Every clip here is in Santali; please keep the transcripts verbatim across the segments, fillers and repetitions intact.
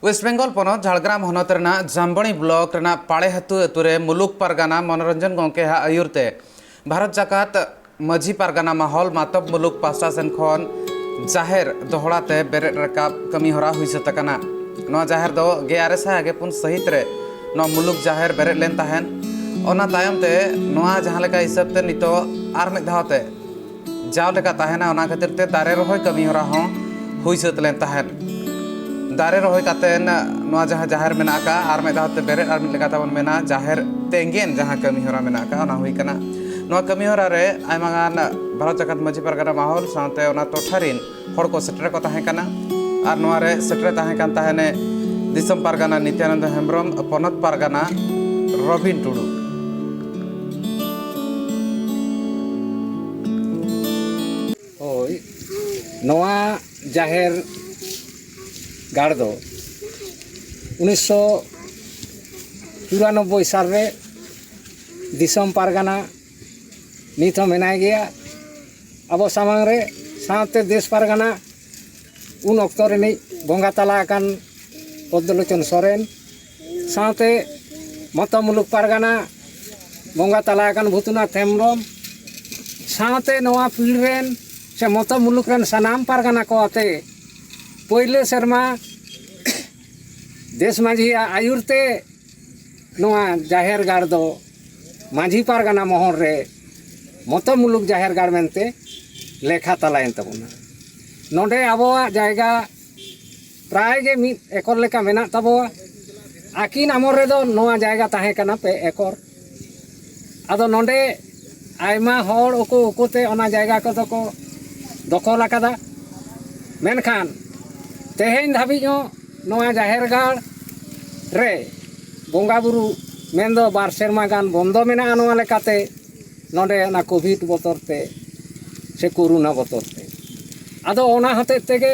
ᱳᱭᱮᱥᱴ ᱵᱮᱝᱜᱚᱞ ᱯᱚᱱᱚᱛ ᱡᱷᱟᱲᱜᱨᱟᱢ ᱦᱚᱱᱚᱛ ᱨᱮᱱᱟᱜ ᱡᱟᱢᱵᱚᱲᱤ ᱵᱞᱚᱠ ᱨᱮᱱᱟᱜ ᱯᱟᱲᱮᱦᱟᱹᱛᱩ ᱟᱹᱛᱩ ᱨᱮ ᱢᱩᱞᱩᱠ ᱯᱟᱨᱜᱟᱱᱟ ᱢᱚᱱᱳᱨᱚᱧᱡᱚᱱ ᱜᱚᱢᱠᱮᱭᱟᱜ ᱟᱹᱭᱩᱨ ᱛᱮ ᱵᱷᱟᱨᱚᱛ ᱡᱟᱠᱟᱛ ᱢᱟᱹᱡᱷᱤ ᱯᱟᱨᱜᱟᱱᱟ ᱢᱟᱦᱚᱞ ᱢᱟᱛᱚᱵ ᱢᱩᱞᱩᱠ ᱯᱟᱥᱴᱟ ᱥᱮᱱ ᱠᱷᱚᱱ ᱡᱟᱦᱮᱨ ᱫᱚᱦᱲᱟ ᱛᱮ ᱵᱮᱨᱮᱫ ᱨᱟᱠᱟᱵ ᱠᱟᱹᱢᱤ ᱦᱚᱨᱟ ᱦᱩᱭ ᱥᱟᱹᱛ ᱟᱠᱟᱱᱟ᱾ ᱱᱚᱣᱟ ᱡᱟᱦᱮᱨ ᱫᱚ ᱜᱮᱞ ᱟᱨᱮ ᱥᱟᱭ ᱜᱮᱞ ᱯᱩᱱ ᱥᱟᱹᱦᱤᱛ ᱨᱮ ᱱᱚᱣᱟ ᱢᱩᱞᱩᱠ ᱡᱟᱦᱮᱨ ᱵᱮᱨᱮᱫ ᱞᱮᱱ ᱛᱟᱦᱮᱸᱱ᱾ ᱚᱱᱟ ᱛᱟᱭᱚᱢ ᱛᱮ ᱱᱚᱣᱟ ᱡᱟᱦᱟᱸ ᱞᱮᱠᱟ ᱦᱤᱥᱟᱹᱵ ᱛᱮ ᱱᱤᱛᱚᱜ ᱟᱨ ᱢᱤᱫ ᱫᱷᱟᱣ ᱛᱮ ᱡᱟᱣ ᱞᱮᱠᱟ ᱛᱟᱦᱮᱱᱟ, ᱚᱱᱟ ᱠᱷᱟᱹᱛᱤᱨ ᱛᱮ ᱫᱟᱨᱮ ᱨᱚᱦᱚᱭ ᱠᱟᱹᱢᱤ ᱦᱚᱨᱟ ᱦᱚᱸ ᱦᱩᱭ ᱥᱟᱹᱛ ᱞᱮᱱ ᱛᱟᱦᱮᱸᱫ᱾ ᱫᱟᱨᱮ ᱨᱚᱦᱚᱭ ᱠᱟᱛᱮ ᱱᱚᱣᱟ ᱡᱟᱦᱟᱸ ᱡᱟᱦᱮᱨ ᱢᱮᱱᱟᱜ ᱟᱠᱟᱫ, ᱟᱨ ᱢᱤᱫ ᱫᱷᱟᱣ ᱛᱮ ᱵᱮᱨᱮᱫ, ᱟᱨ ᱢᱤᱫ ᱞᱮᱠᱟ ᱛᱮᱵᱚᱱ ᱢᱮᱱᱟ ᱡᱟᱦᱮᱨ ᱛᱮᱸᱜᱮᱱ ᱡᱟᱦᱟᱸ ᱠᱟᱹᱢᱤ ᱦᱚᱨᱟ ᱢᱮᱱᱟᱜ ᱟᱠᱟᱫ, ᱚᱱᱟ ᱦᱩᱭ ᱠᱟᱱᱟ᱾ ᱱᱚᱣᱟ ᱠᱟᱹᱢᱤ ᱦᱚᱨᱟ ᱨᱮ ᱟᱭᱢᱟ ᱜᱟᱱ ᱵᱷᱟᱨᱚᱛ ᱡᱟᱠᱟᱛ ᱢᱟᱹᱡᱷᱤ ᱯᱟᱨᱜᱟᱱᱟ ᱢᱟᱦᱚᱞ ᱥᱟᱶᱛᱮ ᱚᱱᱟ ᱴᱚᱴᱷᱟ ᱨᱤᱱ ᱦᱚᱲ ᱠᱚ ᱥᱮᱴᱮᱨ ᱠᱚ ᱛᱟᱦᱮᱸ ᱠᱟᱱᱟ᱾ ᱟᱨ ᱱᱚᱣᱟ ᱨᱮ ᱥᱮᱴᱮᱨ ᱛᱟᱦᱮᱸ ᱠᱟᱱ ᱛᱟᱦᱮᱱᱮ ᱫᱤᱥᱚᱢ ᱯᱟᱨᱜᱟᱱᱟ ᱱᱤᱛᱭᱟᱱᱚᱱᱫᱚ ᱦᱮᱢᱵᱨᱚᱢ, ᱯᱚᱱᱚᱛ ᱯᱟᱨᱜᱟᱱᱟ ᱨᱚᱵᱤᱱ ᱴᱩᱰᱩ᱾ ᱦᱳᱭ, ᱱᱚᱣᱟ ᱡᱟᱦᱮᱨ ᱜᱟᱲ ᱫᱚ ᱩᱱᱤᱥᱥᱚ ᱪᱩᱨᱟᱱᱚᱵᱵᱳᱭ ᱥᱟᱞ ᱨᱮ ᱫᱤᱥᱚᱢ ᱯᱟᱨᱜᱟᱱᱟ ᱱᱤᱛ ᱦᱚᱸ ᱢᱮᱱᱟᱭ ᱜᱮᱭᱟ ᱟᱵᱚ ᱥᱟᱢᱟᱝ ᱨᱮ, ᱥᱟᱶᱛᱮ ᱫᱮᱥ ᱯᱟᱨᱜᱟᱱᱟ ᱩᱱ ᱚᱠᱛᱚ ᱨᱤᱱᱤᱡ ᱵᱚᱸᱜᱟ ᱛᱟᱞᱟ ᱟᱠᱟᱱ ᱯᱚᱫᱽᱫᱚᱞᱳᱪᱚᱱ ᱥᱚᱨᱮᱱ, ᱥᱟᱶᱛᱮ ᱢᱚᱛᱚ ᱢᱩᱞᱩᱠ ᱯᱟᱨᱜᱟᱱᱟ ᱵᱚᱸᱜᱟ ᱛᱟᱞᱟ ᱟᱠᱟᱱ ᱵᱷᱩᱛᱩᱱᱟᱛᱷ ᱦᱮᱢᱵᱨᱚᱢ, ᱥᱟᱶᱛᱮ ᱱᱚᱣᱟ ᱯᱤᱲ ᱨᱮᱱ ᱥᱮ ᱢᱚᱛᱚ ᱢᱩᱞᱩᱠ ᱨᱮᱱ ᱥᱟᱱᱟᱢ ᱯᱟᱨᱜᱟᱱᱟ ᱠᱚ ᱟᱛᱮ ᱯᱳᱭᱞᱳ ᱥᱮᱨᱢᱟ ᱫᱮᱥ ᱢᱟᱹᱡᱷᱤᱭᱟᱜ ᱟᱹᱭᱩᱨ ᱛᱮ ᱱᱚᱣᱟ ᱡᱟᱦᱮᱨ ᱜᱟᱲ ᱫᱚ ᱢᱟᱹᱡᱷᱤ ᱯᱟᱨᱜᱟᱱᱟ ᱢᱚᱦᱚᱞ ᱨᱮ ᱢᱚᱛᱚ ᱢᱩᱞᱩᱠ ᱡᱟᱦᱮᱨ ᱜᱟᱲ ᱢᱮᱱᱛᱮ ᱞᱮᱠᱷᱟ ᱛᱟᱞᱟᱭᱮᱱ ᱛᱟᱵᱚᱱᱟ᱾ ᱱᱚᱰᱮ ᱟᱵᱚᱣᱟᱜ ᱡᱟᱭᱜᱟ ᱯᱨᱟᱭ ᱜᱮ ᱢᱤᱫ ᱮᱠᱚᱨ ᱞᱮᱠᱟ ᱢᱮᱱᱟᱜ ᱛᱟᱵᱚᱣᱟ᱾ ᱟᱹᱠᱤᱱ ᱟᱢᱚᱞ ᱨᱮᱫᱚ ᱱᱚᱣᱟ ᱡᱟᱭᱜᱟ ᱛᱟᱦᱮᱸ ᱠᱟᱱᱟ ᱯᱮ ᱮᱠᱚᱨ᱾ ᱟᱫᱚ ᱱᱚᱰᱮ ᱟᱭᱢᱟ ᱦᱚᱲ ᱩᱠᱩ ᱩᱠᱩᱛᱮ ᱚᱱᱟ ᱡᱟᱭᱜᱟ ᱠᱚᱫᱚ ᱠᱚ ᱫᱚᱠᱷᱚᱞ ᱟᱠᱟᱫᱟ᱾ ᱢᱮᱱᱠᱷᱟᱱ ᱛᱮᱦᱮᱧ ᱫᱷᱟᱹᱵᱤᱡ ᱦᱚᱸ ᱱᱚᱣᱟ ᱡᱟᱦᱮᱨ ᱜᱟᱲ ᱨᱮ ᱵᱚᱸᱜᱟ ᱵᱩᱨᱩ ᱢᱮᱱᱫᱚ ᱵᱟᱨ ᱥᱮᱨᱢᱟ ᱜᱟᱱ ᱵᱚᱱᱫᱚ ᱢᱮᱱᱟᱜᱼᱟ᱾ ᱱᱚᱣᱟ ᱞᱮᱠᱟᱛᱮ ᱱᱚᱰᱮ ᱚᱱᱟ ᱠᱳᱵᱷᱤᱰ ᱵᱚᱛᱚᱨ ᱛᱮ ᱥᱮ ᱠᱳᱨᱳᱱᱟ ᱵᱚᱛᱚᱨ ᱛᱮ, ᱟᱫᱚ ᱚᱱᱟ ᱦᱚᱛᱮᱡ ᱛᱮᱜᱮ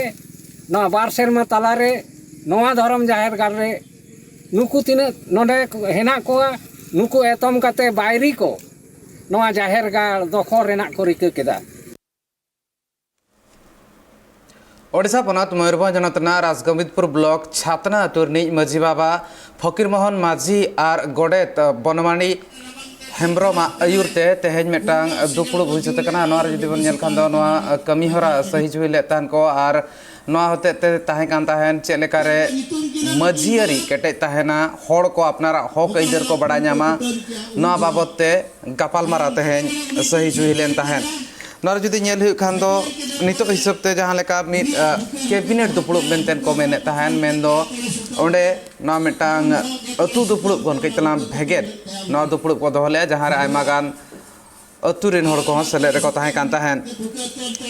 ᱱᱚᱣᱟ ᱵᱟᱨ ᱥᱮᱨᱢᱟ ᱛᱟᱞᱟᱨᱮ ᱱᱚᱣᱟ ᱫᱷᱚᱨᱚᱢ ᱡᱟᱦᱮᱨ ᱜᱟᱲ ᱨᱮ ᱱᱩᱠᱩ ᱛᱤᱱᱟᱹᱜ ᱱᱚᱰᱮ ᱦᱮᱱᱟᱜ ᱠᱚᱣᱟ, ᱱᱩᱠᱩ ᱮᱛᱚᱢ ᱠᱟᱛᱮ ᱵᱟᱭᱨᱤ ᱠᱚ ᱱᱚᱣᱟ ᱡᱟᱦᱮᱨ ᱜᱟᱲ ᱫᱚᱠᱷᱚᱞ ᱨᱮᱱᱟᱜ ᱠᱚ ᱨᱤᱠᱟᱹ ᱠᱮᱫᱟ᱾ ᱳᱰᱤᱥᱟ ᱯᱚᱱᱚᱛ ᱢᱚᱭᱩᱨᱵᱷᱚᱸᱡᱽ ᱦᱚᱱᱚᱛ ᱨᱮᱱᱟᱜ ᱨᱟᱡᱽᱜᱚᱵᱤᱱᱫᱽᱯᱩᱨ ᱵᱞᱚᱠ ᱪᱷᱟᱛᱱᱟ ᱟᱹᱛᱩ ᱨᱤᱱᱤᱡ ᱢᱟᱹᱡᱷᱤ ᱵᱟᱵᱟ ᱯᱷᱚᱠᱤᱨ ᱢᱳᱦᱚᱱ ᱢᱟᱹᱡᱷᱤ ᱟᱨ ᱜᱚᱰᱮᱛ ᱵᱚᱱᱚᱢᱟᱱᱤ ᱦᱮᱢᱵᱨᱚᱢᱟᱜ ᱟᱹᱭᱩᱨ ᱛᱮ ᱛᱮᱦᱮᱧ ᱢᱤᱫᱴᱟᱝ ᱫᱩᱯᱲᱩᱵ ᱦᱩᱭ ᱥᱟᱹᱛ ᱟᱠᱟᱱᱟ᱾ ᱱᱚᱣᱟ ᱨᱮ ᱡᱩᱫᱤ ᱵᱚᱱ ᱧᱮᱞ ᱠᱷᱟᱱ ᱫᱚ, ᱱᱚᱣᱟ ᱠᱟᱹᱢᱤ ᱦᱚᱨᱟ ᱥᱟᱹᱦᱤ ᱡᱩᱦᱤ ᱞᱮᱫ ᱛᱟᱦᱮᱱ ᱠᱚ ᱟᱨ ᱱᱚᱣᱟ ᱦᱚᱛᱮᱡ ᱛᱮ ᱛᱟᱦᱮᱸ ᱠᱟᱱ ᱛᱟᱦᱮᱸᱱ ᱪᱮᱫ ᱞᱮᱠᱟᱨᱮ ᱢᱟᱹᱡᱷᱤ ᱟᱹᱨᱤ ᱠᱮᱴᱮᱡ ᱛᱟᱦᱮᱱᱟ, ᱦᱚᱲ ᱠᱚ ᱟᱯᱱᱟᱨᱟᱜ ᱦᱚᱠ ᱟᱹᱭᱫᱟᱹᱨ ᱠᱚ ᱵᱟᱲᱟᱭ ᱧᱟᱢᱟ, ᱱᱚᱣᱟ ᱵᱟᱵᱚᱫ ᱛᱮ ᱜᱟᱯᱟᱞᱢᱟᱨᱟᱣ ᱛᱮᱦᱮᱧ ᱥᱟᱹᱦᱤ ᱡᱩᱦᱤ ᱞᱮᱱ ᱛᱟᱦᱮᱸᱫ᱾ ᱱᱚᱣᱟ ᱨᱮ ᱡᱩᱫᱤ ᱧᱮᱞ ᱦᱩᱭᱩᱜ ᱠᱷᱟᱱ ᱫᱚ, ᱱᱤᱛᱚᱜ ᱦᱤᱥᱟᱹᱵ ᱛᱮ ᱡᱟᱦᱟᱸ ᱞᱮᱠᱟ ᱢᱤᱫ, ᱟ, ᱠᱮᱵᱤᱱᱮᱴ ᱫᱩᱯᱲᱩᱵ ᱢᱮᱱᱛᱮ ᱠᱚ ᱢᱮᱱᱮᱫ ᱛᱟᱦᱮᱸᱱ, ᱢᱮᱱᱫᱚ ᱚᱸᱰᱮ ᱱᱚᱣᱟ ᱢᱤᱫᱴᱟᱝ ᱟᱹᱛᱩ ᱫᱩᱯᱲᱩᱵ ᱠᱷᱚᱱ ᱠᱟᱹᱡ ᱛᱟᱞᱟᱝ ᱵᱷᱮᱜᱮᱫ ᱱᱚᱣᱟ ᱫᱩᱯᱲᱩᱵ ᱠᱚ ᱫᱚᱦᱚ ᱞᱮᱫᱼᱟ, ᱡᱟᱦᱟᱸ ᱨᱮ ᱟᱭᱢᱟ ᱜᱟᱱ ᱟᱹᱛᱩ ᱨᱮᱱ ᱦᱚᱲ ᱠᱚᱦᱚᱸ ᱥᱮᱞᱮᱫ ᱨᱮᱠᱚ ᱛᱟᱦᱮᱸ ᱠᱟᱱ ᱛᱟᱦᱮᱸᱫ᱾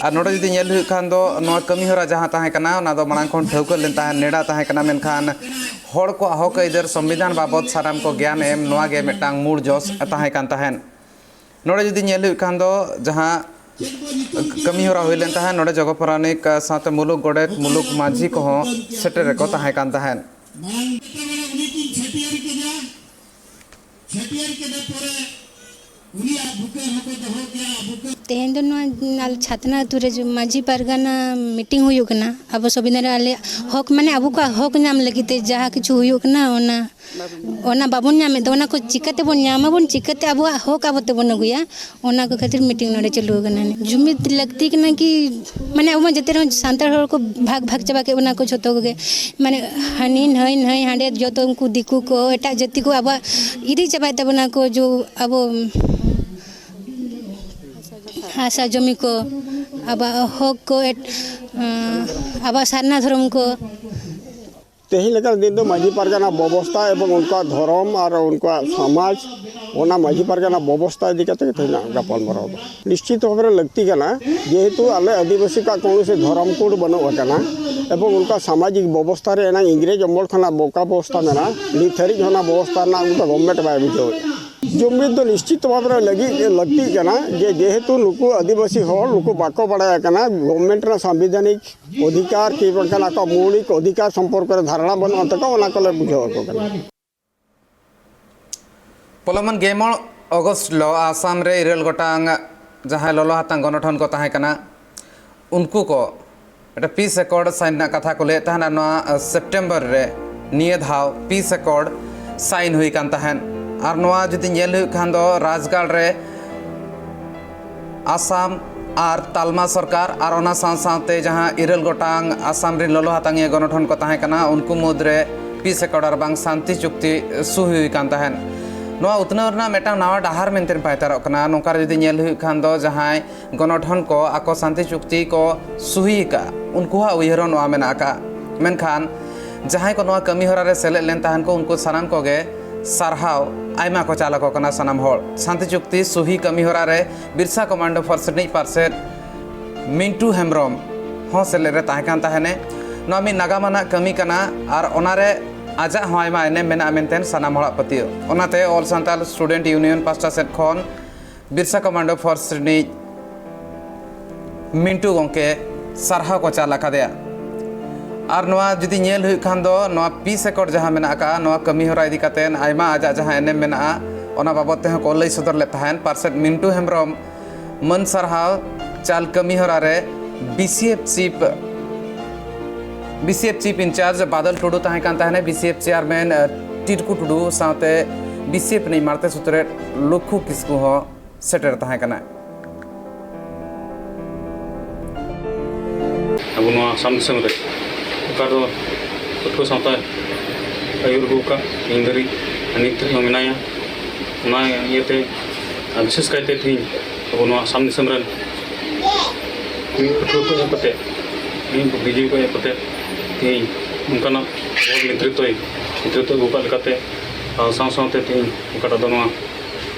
ᱟᱨ ᱱᱚᱰᱮ ᱡᱩᱫᱤ ᱧᱮᱞ ᱦᱩᱭᱩᱜ ᱠᱷᱟᱱ ᱫᱚ, ᱱᱚᱣᱟ ᱠᱟᱹᱢᱤ ᱦᱚᱨᱟ ᱡᱟᱦᱟᱸ ᱛᱟᱦᱮᱸ ᱠᱟᱱᱟ, ᱚᱱᱟ ᱫᱚ ᱢᱟᱲᱟᱝ ᱠᱷᱚᱱ ᱴᱷᱟᱹᱣᱠᱟᱹ ᱞᱮᱱ ᱛᱟᱦᱮᱸᱫ, ᱱᱮᱰᱟ ᱛᱟᱦᱮᱸ ᱠᱟᱱᱟ, ᱢᱮᱱᱠᱷᱟᱱ ᱦᱚᱲ ᱠᱚᱣᱟᱜ ᱦᱚᱠ ᱟᱹᱭᱫᱟᱹᱨ ᱥᱚᱝᱵᱤᱫᱷᱟᱱ ᱵᱟᱵᱚᱫ ᱥᱟᱱᱟᱢ ᱠᱚ ᱜᱮᱭᱟᱱ ᱮᱢ, ᱱᱚᱣᱟ ᱜᱮ ᱢᱤᱫᱴᱟᱝ ᱢᱩᱲ ᱡᱚᱥ ᱛᱟᱦᱮᱸ ᱠᱟᱱ ᱛᱟᱦᱮᱸᱫ᱾ ᱱᱚᱰᱮ ᱡᱩᱫᱤ ᱧᱮᱞ ᱦᱩᱭᱩᱜ ᱠᱷᱟᱱ ᱫᱚ, ᱡᱟᱦᱟᱸ ᱠᱟᱹᱢᱤ ᱦᱚᱨᱟ ᱦᱩᱭ ᱞᱮᱱ ᱛᱟᱦᱮᱸᱫ, ᱱᱚᱰᱮ ᱡᱚᱜᱚ ᱯᱟᱨᱟᱱᱤᱠ ᱥᱟᱶᱛᱮ ᱢᱩᱞᱩᱠ ᱜᱚᱰᱮᱛ, ᱢᱩᱞᱩᱠ ᱢᱟᱹᱡᱷᱤ ᱠᱚᱦᱚᱸ ᱥᱮᱴᱮᱨ ᱨᱮᱠᱚ ᱛᱟᱦᱮᱸ ᱠᱟᱱ ᱛᱟᱦᱮᱸᱫ᱾ ᱢᱟᱲᱟᱝ ᱩᱱᱤ ᱠᱤᱱ ᱪᱷᱟᱹᱴᱭᱟᱹᱨ ᱠᱮᱫᱟ᱾ ᱪᱷᱟᱹᱴᱭᱟᱹᱨ ᱠᱮᱫ ᱯᱚᱨᱮ ᱩᱱᱤᱭᱟᱜ ᱵᱩᱠᱟᱹ ᱦᱚᱸᱠᱚ ᱫᱚᱦᱚ ᱠᱮᱫᱟ, ᱵᱩᱠᱟᱹ᱾ ᱛᱮᱦᱮᱧ ᱫᱚ ᱱᱚᱣᱟ ᱟᱞᱮ ᱪᱷᱟᱛᱱᱟ ᱟᱹᱛᱩ ᱨᱮ ᱡᱮ ᱢᱟᱹᱡᱷᱤ ᱯᱟᱨᱜᱟᱱᱟ ᱢᱤᱴᱤᱝ ᱦᱩᱭᱩᱜ ᱠᱟᱱᱟ, ᱟᱵᱚ ᱥᱚᱝᱵᱤᱫᱷᱟᱱ ᱨᱮ ᱟᱞᱮᱭᱟᱜ ᱦᱚᱠ, ᱢᱟᱱᱮ ᱟᱵᱚ ᱠᱚᱣᱟᱜ ᱦᱚᱠ ᱧᱟᱢ ᱞᱟᱹᱜᱤᱫ ᱛᱮ ᱡᱟᱦᱟᱸ ᱠᱤᱪᱷᱩ ᱦᱩᱭᱩᱜ ᱠᱟᱱᱟ, ᱚᱱᱟ, ᱚᱱᱟ ᱵᱟᱵᱚᱱ ᱧᱟᱢᱮᱫ ᱫᱚ, ᱚᱱᱟ ᱠᱚ ᱪᱤᱠᱟᱹ ᱛᱮᱵᱚᱱ ᱧᱟᱢᱟᱵᱚᱱ, ᱪᱤᱠᱟᱹᱛᱮ ᱟᱵᱚᱣᱟᱜ ᱦᱚᱠ ᱟᱵᱚ ᱛᱮᱵᱚᱱ ᱟᱹᱜᱩᱭᱟ, ᱚᱱᱟ ᱠᱚ ᱠᱷᱟᱹᱛᱤᱨ ᱢᱤᱴᱤᱝ ᱱᱚᱰᱮ ᱪᱟᱹᱞᱩ ᱟᱠᱟᱱᱟ᱾ ᱡᱩᱢᱤᱫ ᱞᱟᱹᱠᱛᱤ ᱠᱟᱱᱟ ᱠᱤ, ᱢᱟᱱᱮ ᱟᱵᱚ ᱢᱟ ᱡᱚᱛᱚ ᱨᱮᱦᱚᱸ ᱥᱟᱱᱛᱟᱲ ᱦᱚᱲ ᱠᱚ ᱵᱷᱟᱜᱽ ᱵᱷᱟᱜᱽ ᱪᱟᱵᱟ ᱠᱮᱫ ᱵᱚᱱᱟ ᱠᱚ ᱡᱷᱚᱛᱚ ᱠᱚᱜᱮ, ᱢᱟᱱᱮ ᱦᱟᱹᱱᱤ ᱱᱟᱹᱭ ᱱᱟᱹᱭ ᱦᱟᱸᱰᱮ ᱡᱚᱛᱚ ᱩᱱᱠᱩ ᱫᱤᱠᱩ ᱠᱚ, ᱮᱴᱟᱜ ᱡᱟᱹᱛᱤ ᱠᱚ ᱟᱵᱚᱣᱟᱜ ᱤᱫᱤ ᱪᱟᱵᱟᱭᱮᱫ ᱛᱟᱵᱚᱱᱟ ᱠᱚ, ᱡᱚ ᱟᱵᱚ ᱦᱟᱥᱟ ᱡᱚᱢᱤ ᱠᱚ, ᱟᱵᱚᱣᱟᱜ ᱦᱚᱠ ᱠᱚ, ᱮᱴ-, ᱟᱵᱚᱣᱟᱜ ᱥᱟᱨᱱᱟ ᱫᱷᱚᱨᱚᱢ ᱠᱚ᱾ ᱛᱮᱦᱮᱧ ᱞᱮᱠᱟᱱ ᱫᱤᱱ ᱫᱚ ᱢᱟᱹᱡᱷᱤ ᱯᱟᱨᱜᱟᱱᱟ ᱵᱮᱵᱚᱥᱛᱷᱟ ᱮᱵᱚᱝ ᱩᱱᱠᱩᱣᱟᱜ ᱫᱷᱚᱨᱚᱢ ᱟᱨ ᱩᱱᱠᱩᱣᱟᱜ ᱥᱚᱢᱟᱡᱽ, ᱚᱱᱟ ᱢᱟᱹᱡᱷᱤ ᱯᱟᱨᱜᱟᱱᱟ ᱵᱮᱵᱚᱥᱛᱷᱟ ᱤᱫᱤ ᱠᱟᱛᱮ ᱜᱮ ᱛᱮᱦᱮᱧᱟᱜ ᱜᱟᱯᱟᱞᱢᱟᱨᱟᱣ ᱫᱚ᱾ ᱱᱤᱥᱪᱤᱛ ᱵᱷᱟᱵᱮ ᱨᱮ ᱞᱟᱹᱠᱛᱤ ᱠᱟᱱᱟ, ᱡᱮᱦᱮᱛᱩ ᱟᱞᱮ ᱟᱹᱫᱤᱵᱟᱹᱥᱤ ᱠᱚᱣᱟᱜ ᱠᱳᱱᱳ ᱥᱮ ᱫᱷᱚᱨᱚᱢ ᱠᱳᱰ ᱵᱟᱹᱱᱩᱜ ᱟᱠᱟᱱᱟ ᱮᱵᱚᱝ ᱩᱱᱠᱩᱣᱟᱜ ᱥᱟᱢᱟᱡᱤᱠ ᱵᱮᱵᱚᱥᱛᱷᱟ ᱨᱮ ᱮᱱᱟᱝ ᱤᱝᱨᱮᱡᱽ ᱚᱢᱚᱞ ᱠᱷᱚᱱᱟᱜ ᱚᱠᱟ ᱵᱮᱵᱚᱥᱛᱷᱟ ᱢᱮᱱᱟᱜᱼᱟ, ᱱᱤᱛ ᱫᱷᱟᱹᱨᱤᱡ ᱦᱚᱸ ᱚᱱᱟ ᱵᱮᱵᱚᱥᱛᱷᱟ ᱨᱮᱱᱟᱜ ᱩᱱᱠᱩ ᱫᱚ ᱜᱚᱵᱷᱢᱮᱱᱴ ᱵᱟᱭ ᱵᱩᱡᱷᱟᱹᱣᱮᱫᱼᱟ᱾ ᱡᱩᱢᱤᱫ ᱫᱚ ᱱᱤᱥᱪᱤᱛ ᱵᱷᱟᱵᱮ ᱨᱮ ᱞᱟᱹᱜᱤᱫ ᱞᱟᱹᱠᱛᱤᱜ ᱠᱟᱱᱟ, ᱡᱮ ᱡᱮᱦᱮᱛᱩ ᱱᱩᱠᱩ ᱟᱹᱫᱤᱵᱟᱹᱥᱤ ᱦᱚᱲ ᱱᱩᱠᱩ ᱵᱟᱠᱚ ᱵᱟᱲᱟᱭ ᱠᱟᱱᱟ ᱜᱚᱵᱷᱢᱮᱱᱴ ᱨᱮᱱᱟᱜ ᱥᱟᱝᱵᱤᱫᱷᱟᱱᱤᱠ ᱚᱫᱷᱤᱠᱟᱨ ᱠᱤ ᱵᱟᱝᱠᱷᱟᱱ ᱟᱠᱚᱣᱟᱜ ᱢᱳᱣᱞᱤᱠ ᱚᱫᱷᱤᱠᱟᱨ ᱥᱚᱢᱯᱚᱨᱠᱚ ᱨᱮ ᱫᱷᱟᱨᱚᱱᱟ ᱵᱟᱹᱱᱩᱜ ᱛᱟᱠᱚᱣᱟ, ᱚᱱᱟ ᱠᱚᱞᱮ ᱵᱩᱡᱷᱟᱹᱣ ᱟᱠᱚ ᱠᱟᱱᱟ᱾ ᱯᱚᱞᱚᱢᱟᱱ ᱜᱮᱞ ᱢᱚᱬᱮ ᱚᱜᱚᱥᱴ ᱦᱤᱞᱳᱜ ᱟᱥᱟᱢ ᱨᱮ ᱤᱨᱟᱹᱞ ᱜᱚᱴᱟᱝ ᱡᱟᱦᱟᱸᱭ ᱞᱚᱞᱚ ᱦᱟᱛᱟᱝ ᱜᱚᱱᱚᱴᱷᱚᱱ ᱠᱚ ᱛᱟᱦᱮᱸ ᱠᱟᱱᱟ, ᱩᱱᱠᱩ ᱠᱚ ᱢᱤᱫᱴᱟᱝ ᱯᱤᱥ ᱮᱠᱚᱨᱰ ᱥᱟᱭᱤᱱ ᱨᱮᱱᱟᱜ ᱠᱟᱛᱷᱟ ᱠᱚ ᱞᱟᱹᱭᱮᱫ ᱛᱟᱦᱮᱱᱟ᱾ ᱱᱚᱣᱟ ᱥᱮᱯᱴᱮᱢᱵᱚᱨ ᱨᱮ ᱱᱤᱭᱟᱹ ᱫᱷᱟᱣ ᱯᱤᱥ ᱮᱠᱚᱨᱰ ᱥᱟᱭᱤᱱ ᱦᱩᱭ ᱠᱟᱱ ᱛᱟᱦᱮᱸᱫ᱾ ᱟᱨ ᱱᱚᱣᱟ ᱡᱩᱫᱤ ᱧᱮᱞ ᱦᱩᱭᱩᱜ ᱠᱷᱟᱱ ᱫᱚ ᱨᱟᱡᱽᱜᱟᱲ ᱨᱮ ᱟᱥᱟᱢ ᱟᱨ ᱛᱟᱞᱢᱟ ᱥᱚᱨᱠᱟᱨ ᱟᱨ ᱚᱱᱟ ᱥᱟᱶ ᱥᱟᱶᱛᱮ ᱡᱟᱦᱟᱸ ᱤᱨᱟᱹᱞ ᱜᱚᱴᱟᱝ ᱟᱥᱟᱢ ᱨᱤᱱ ᱞᱚᱞᱚ ᱦᱟᱛᱟᱝᱤᱭᱟᱹ ᱜᱚᱱᱚᱴᱷᱚᱱ ᱠᱚ ᱛᱟᱦᱮᱸ ᱠᱟᱱᱟ, ᱩᱱᱠᱩ ᱢᱩᱫᱽᱨᱮ ᱯᱤᱥ ᱮᱠᱚᱨᱰ ᱟᱨ ᱵᱟᱝ ᱥᱟᱱᱛᱤ ᱪᱩᱠᱛᱤ ᱥᱩᱦᱤ ᱦᱩᱭ ᱠᱟᱱ ᱛᱟᱦᱮᱸᱫ᱾ ᱱᱚᱣᱟ ᱩᱛᱱᱟᱹᱣ ᱨᱮᱱᱟᱜ ᱢᱤᱫᱴᱟᱝ ᱱᱟᱣᱟ ᱰᱟᱦᱟᱨ ᱢᱮᱱᱛᱮ ᱯᱟᱭᱛᱟᱨᱚᱜ ᱠᱟᱱᱟ᱾ ᱱᱚᱝᱠᱟ ᱨᱮ ᱡᱩᱫᱤ ᱧᱮᱞ ᱦᱩᱭᱩᱜ ᱠᱷᱟᱱ ᱫᱚ ᱡᱟᱦᱟᱸᱭ ᱜᱚᱱᱚᱴᱷᱚᱱ ᱠᱚ ᱟᱠᱚ ᱥᱟᱱᱛᱤ ᱪᱩᱠᱛᱤ ᱠᱚ ᱥᱩᱦᱤ ᱟᱠᱟᱫᱼᱟ, ᱩᱱᱠᱩᱣᱟᱜ ᱩᱭᱦᱟᱹᱨ ᱦᱚᱸ ᱱᱚᱣᱟ ᱢᱮᱱᱟᱜ ᱟᱠᱟᱫᱼᱟ᱾ ᱢᱮᱱᱠᱷᱟᱱ ᱡᱟᱦᱟᱸᱭ ᱠᱚ ᱱᱚᱣᱟ ᱠᱟᱹᱢᱤ ᱦᱚᱨᱟ ᱨᱮ ᱥᱮᱞᱮᱫ ᱞᱮᱱ ᱛᱟᱦᱮᱱ ᱠᱚ, ᱩᱱᱠᱩ ᱥᱟᱱᱟᱢ ᱠᱚᱜᱮ ᱥᱟᱨᱦᱟᱣ ᱟᱭᱢᱟ ᱠᱚ ᱪᱟᱞ ᱟᱠᱚ ᱠᱟᱱᱟ ᱥᱟᱱᱟᱢ ᱦᱚᱲ᱾ ᱥᱟᱱᱛᱤ ᱪᱩᱠᱛᱤ ᱥᱩᱦᱤ ᱠᱟᱹᱢᱤ ᱦᱚᱨᱟ ᱨᱮ ᱵᱤᱨᱥᱟ ᱠᱚᱢᱟᱱᱰᱳ ᱯᱷᱳᱨᱥ ᱨᱤᱱᱤᱡ ᱯᱟᱨᱥᱮᱛ ᱢᱤᱱᱴᱩ ᱦᱮᱢᱵᱨᱚᱢ ᱦᱚᱸ ᱥᱮᱞᱮᱫ ᱨᱮ ᱛᱟᱦᱮᱸ ᱠᱟᱱ ᱛᱟᱦᱮᱱᱮ᱾ ᱱᱚᱣᱟ ᱢᱤᱫ ᱱᱟᱜᱟᱢ ᱟᱱᱟᱜ ᱠᱟᱹᱢᱤ ᱠᱟᱱᱟ ᱟᱨ ᱚᱱᱟᱨᱮ ᱟᱡᱟᱜ ᱦᱚᱸ ᱟᱭᱢᱟ ᱮᱱᱮᱢ ᱢᱮᱱᱟᱜᱼᱟ ᱢᱮᱱᱛᱮ ᱥᱟᱱᱟᱢ ᱦᱚᱲᱟᱜ ᱯᱟᱹᱛᱭᱟᱹᱣ᱾ ᱚᱱᱟᱛᱮ ᱚᱞ ᱥᱟᱱᱛᱟᱲ ᱥᱴᱩᱰᱮᱱᱴ ᱤᱭᱩᱱᱤᱭᱚᱱ ᱯᱟᱥᱴᱟ ᱥᱮᱫ ᱠᱷᱚᱱ ᱵᱤᱨᱥᱟ ᱠᱚᱢᱟᱱᱰᱳ ᱯᱷᱳᱨᱥ ᱨᱤᱱᱤᱡ ᱢᱤᱱᱴᱩ ᱜᱚᱢᱠᱮ ᱥᱟᱨᱦᱟᱣ ᱠᱚ ᱪᱟᱞ ᱟᱠᱟᱫᱮᱭᱟ᱾ ᱟᱨ ᱱᱚᱣᱟ ᱡᱩᱫᱤ ᱧᱮᱞ ᱦᱩᱭᱩᱜ ᱠᱷᱟᱱ ᱫᱚ, ᱱᱚᱣᱟ ᱯᱤᱥ ᱮᱠᱚᱨᱰ ᱡᱟᱦᱟᱸ ᱢᱮᱱᱟᱜ ᱟᱠᱟᱫᱼᱟ, ᱱᱚᱣᱟ ᱠᱟᱹᱢᱤ ᱦᱚᱨᱟ ᱤᱫᱤ ᱠᱟᱛᱮ ᱟᱭᱢᱟ ᱟᱡᱟᱜ ᱡᱟᱦᱟᱸ ᱮᱱᱮᱢ ᱢᱮᱱᱟᱜᱼᱟ, ᱚᱱᱟ ᱵᱟᱵᱚᱫ ᱛᱮᱦᱚᱸ ᱠᱚ ᱞᱟᱹᱭ ᱥᱚᱫᱚᱨ ᱞᱮᱫ ᱛᱟᱦᱮᱸᱫ᱾ ᱯᱟᱨᱥᱮᱛ ᱢᱤᱱᱴᱩ ᱦᱮᱢᱵᱨᱚᱢ ᱢᱟᱹᱱ ᱥᱟᱨᱦᱟᱣ ᱪᱟᱞ ᱠᱟᱹᱢᱤ ᱦᱚᱨᱟ ᱨᱮ ᱵᱤᱥᱤᱮᱯᱷ ᱪᱤᱯ ᱵᱤᱥᱤᱮᱯᱷ ᱪᱤᱯ ᱤᱱᱪᱟᱨᱡᱽ ᱵᱟᱫᱚᱞ ᱴᱩᱰᱩ ᱛᱟᱦᱮᱸ ᱠᱟᱱ ᱛᱟᱦᱮᱱᱟ, ᱵᱤᱥᱤᱮᱯᱷ ᱪᱮᱭᱟᱨᱢᱮᱱ ᱴᱤᱴᱠᱩ ᱴᱩᱰᱩ ᱥᱟᱶᱛᱮ ᱵᱤᱥᱤᱮᱯᱷ ᱨᱤᱱᱤᱡ ᱢᱟᱬᱛᱮ ᱥᱩᱛᱨᱮᱫ ᱞᱩᱠᱷᱩ ᱠᱤᱥᱠᱩ ᱦᱚᱸ ᱥᱮᱴᱮᱨ ᱛᱟᱦᱮᱸ ᱠᱟᱱᱟ᱾ ᱟᱵᱚ ᱱᱚᱣᱟ ᱟᱥᱟᱢ ᱫᱤᱥᱚᱢ ᱨᱮ ᱚᱠᱟ ᱫᱚ ᱯᱟᱹᱴᱷᱩᱣᱟᱹ ᱥᱟᱶᱛᱟ ᱟᱹᱭᱩᱨ ᱟᱹᱜᱩ ᱟᱠᱟᱫ, ᱛᱮᱦᱮᱧ ᱫᱷᱟᱹᱨᱤᱡ ᱟᱨ ᱱᱤᱛ ᱫᱷᱟᱹᱨᱤᱡ ᱦᱚᱸ ᱢᱮᱱᱟᱭᱟ᱾ ᱚᱱᱟ ᱤᱭᱟᱹᱛᱮ ᱟᱨ ᱵᱤᱥᱮᱥ ᱠᱟᱭᱛᱮ ᱛᱮᱦᱮᱧ ᱟᱵᱚ ᱱᱚᱣᱟ ᱟᱥᱟᱢ ᱫᱤᱥᱚᱢ ᱨᱮᱱ ᱢᱤᱫ ᱯᱟᱹᱴᱷᱩᱣᱟᱹ ᱠᱚ ᱮᱦᱚᱵ ᱠᱟᱛᱮ, ᱢᱤᱫ ᱵᱩᱫᱽᱫᱷᱤᱡᱤᱵᱤ ᱠᱚ ᱮᱦᱚᱵ ᱠᱟᱛᱮ, ᱛᱮᱦᱮᱧ ᱱᱚᱝᱠᱟᱱᱟᱜ ᱦᱚᱲ ᱱᱮᱛᱨᱤᱛᱵᱚᱭ ᱱᱮᱛᱨᱤᱛᱵᱚ ᱟᱹᱜᱩ ᱟᱠᱟᱫ ᱞᱮᱠᱟᱛᱮ, ᱟᱨ ᱥᱟᱶ ᱥᱟᱶᱛᱮ ᱛᱮᱦᱮᱧ ᱚᱠᱟᱴᱟᱜ ᱫᱚ ᱱᱚᱣᱟ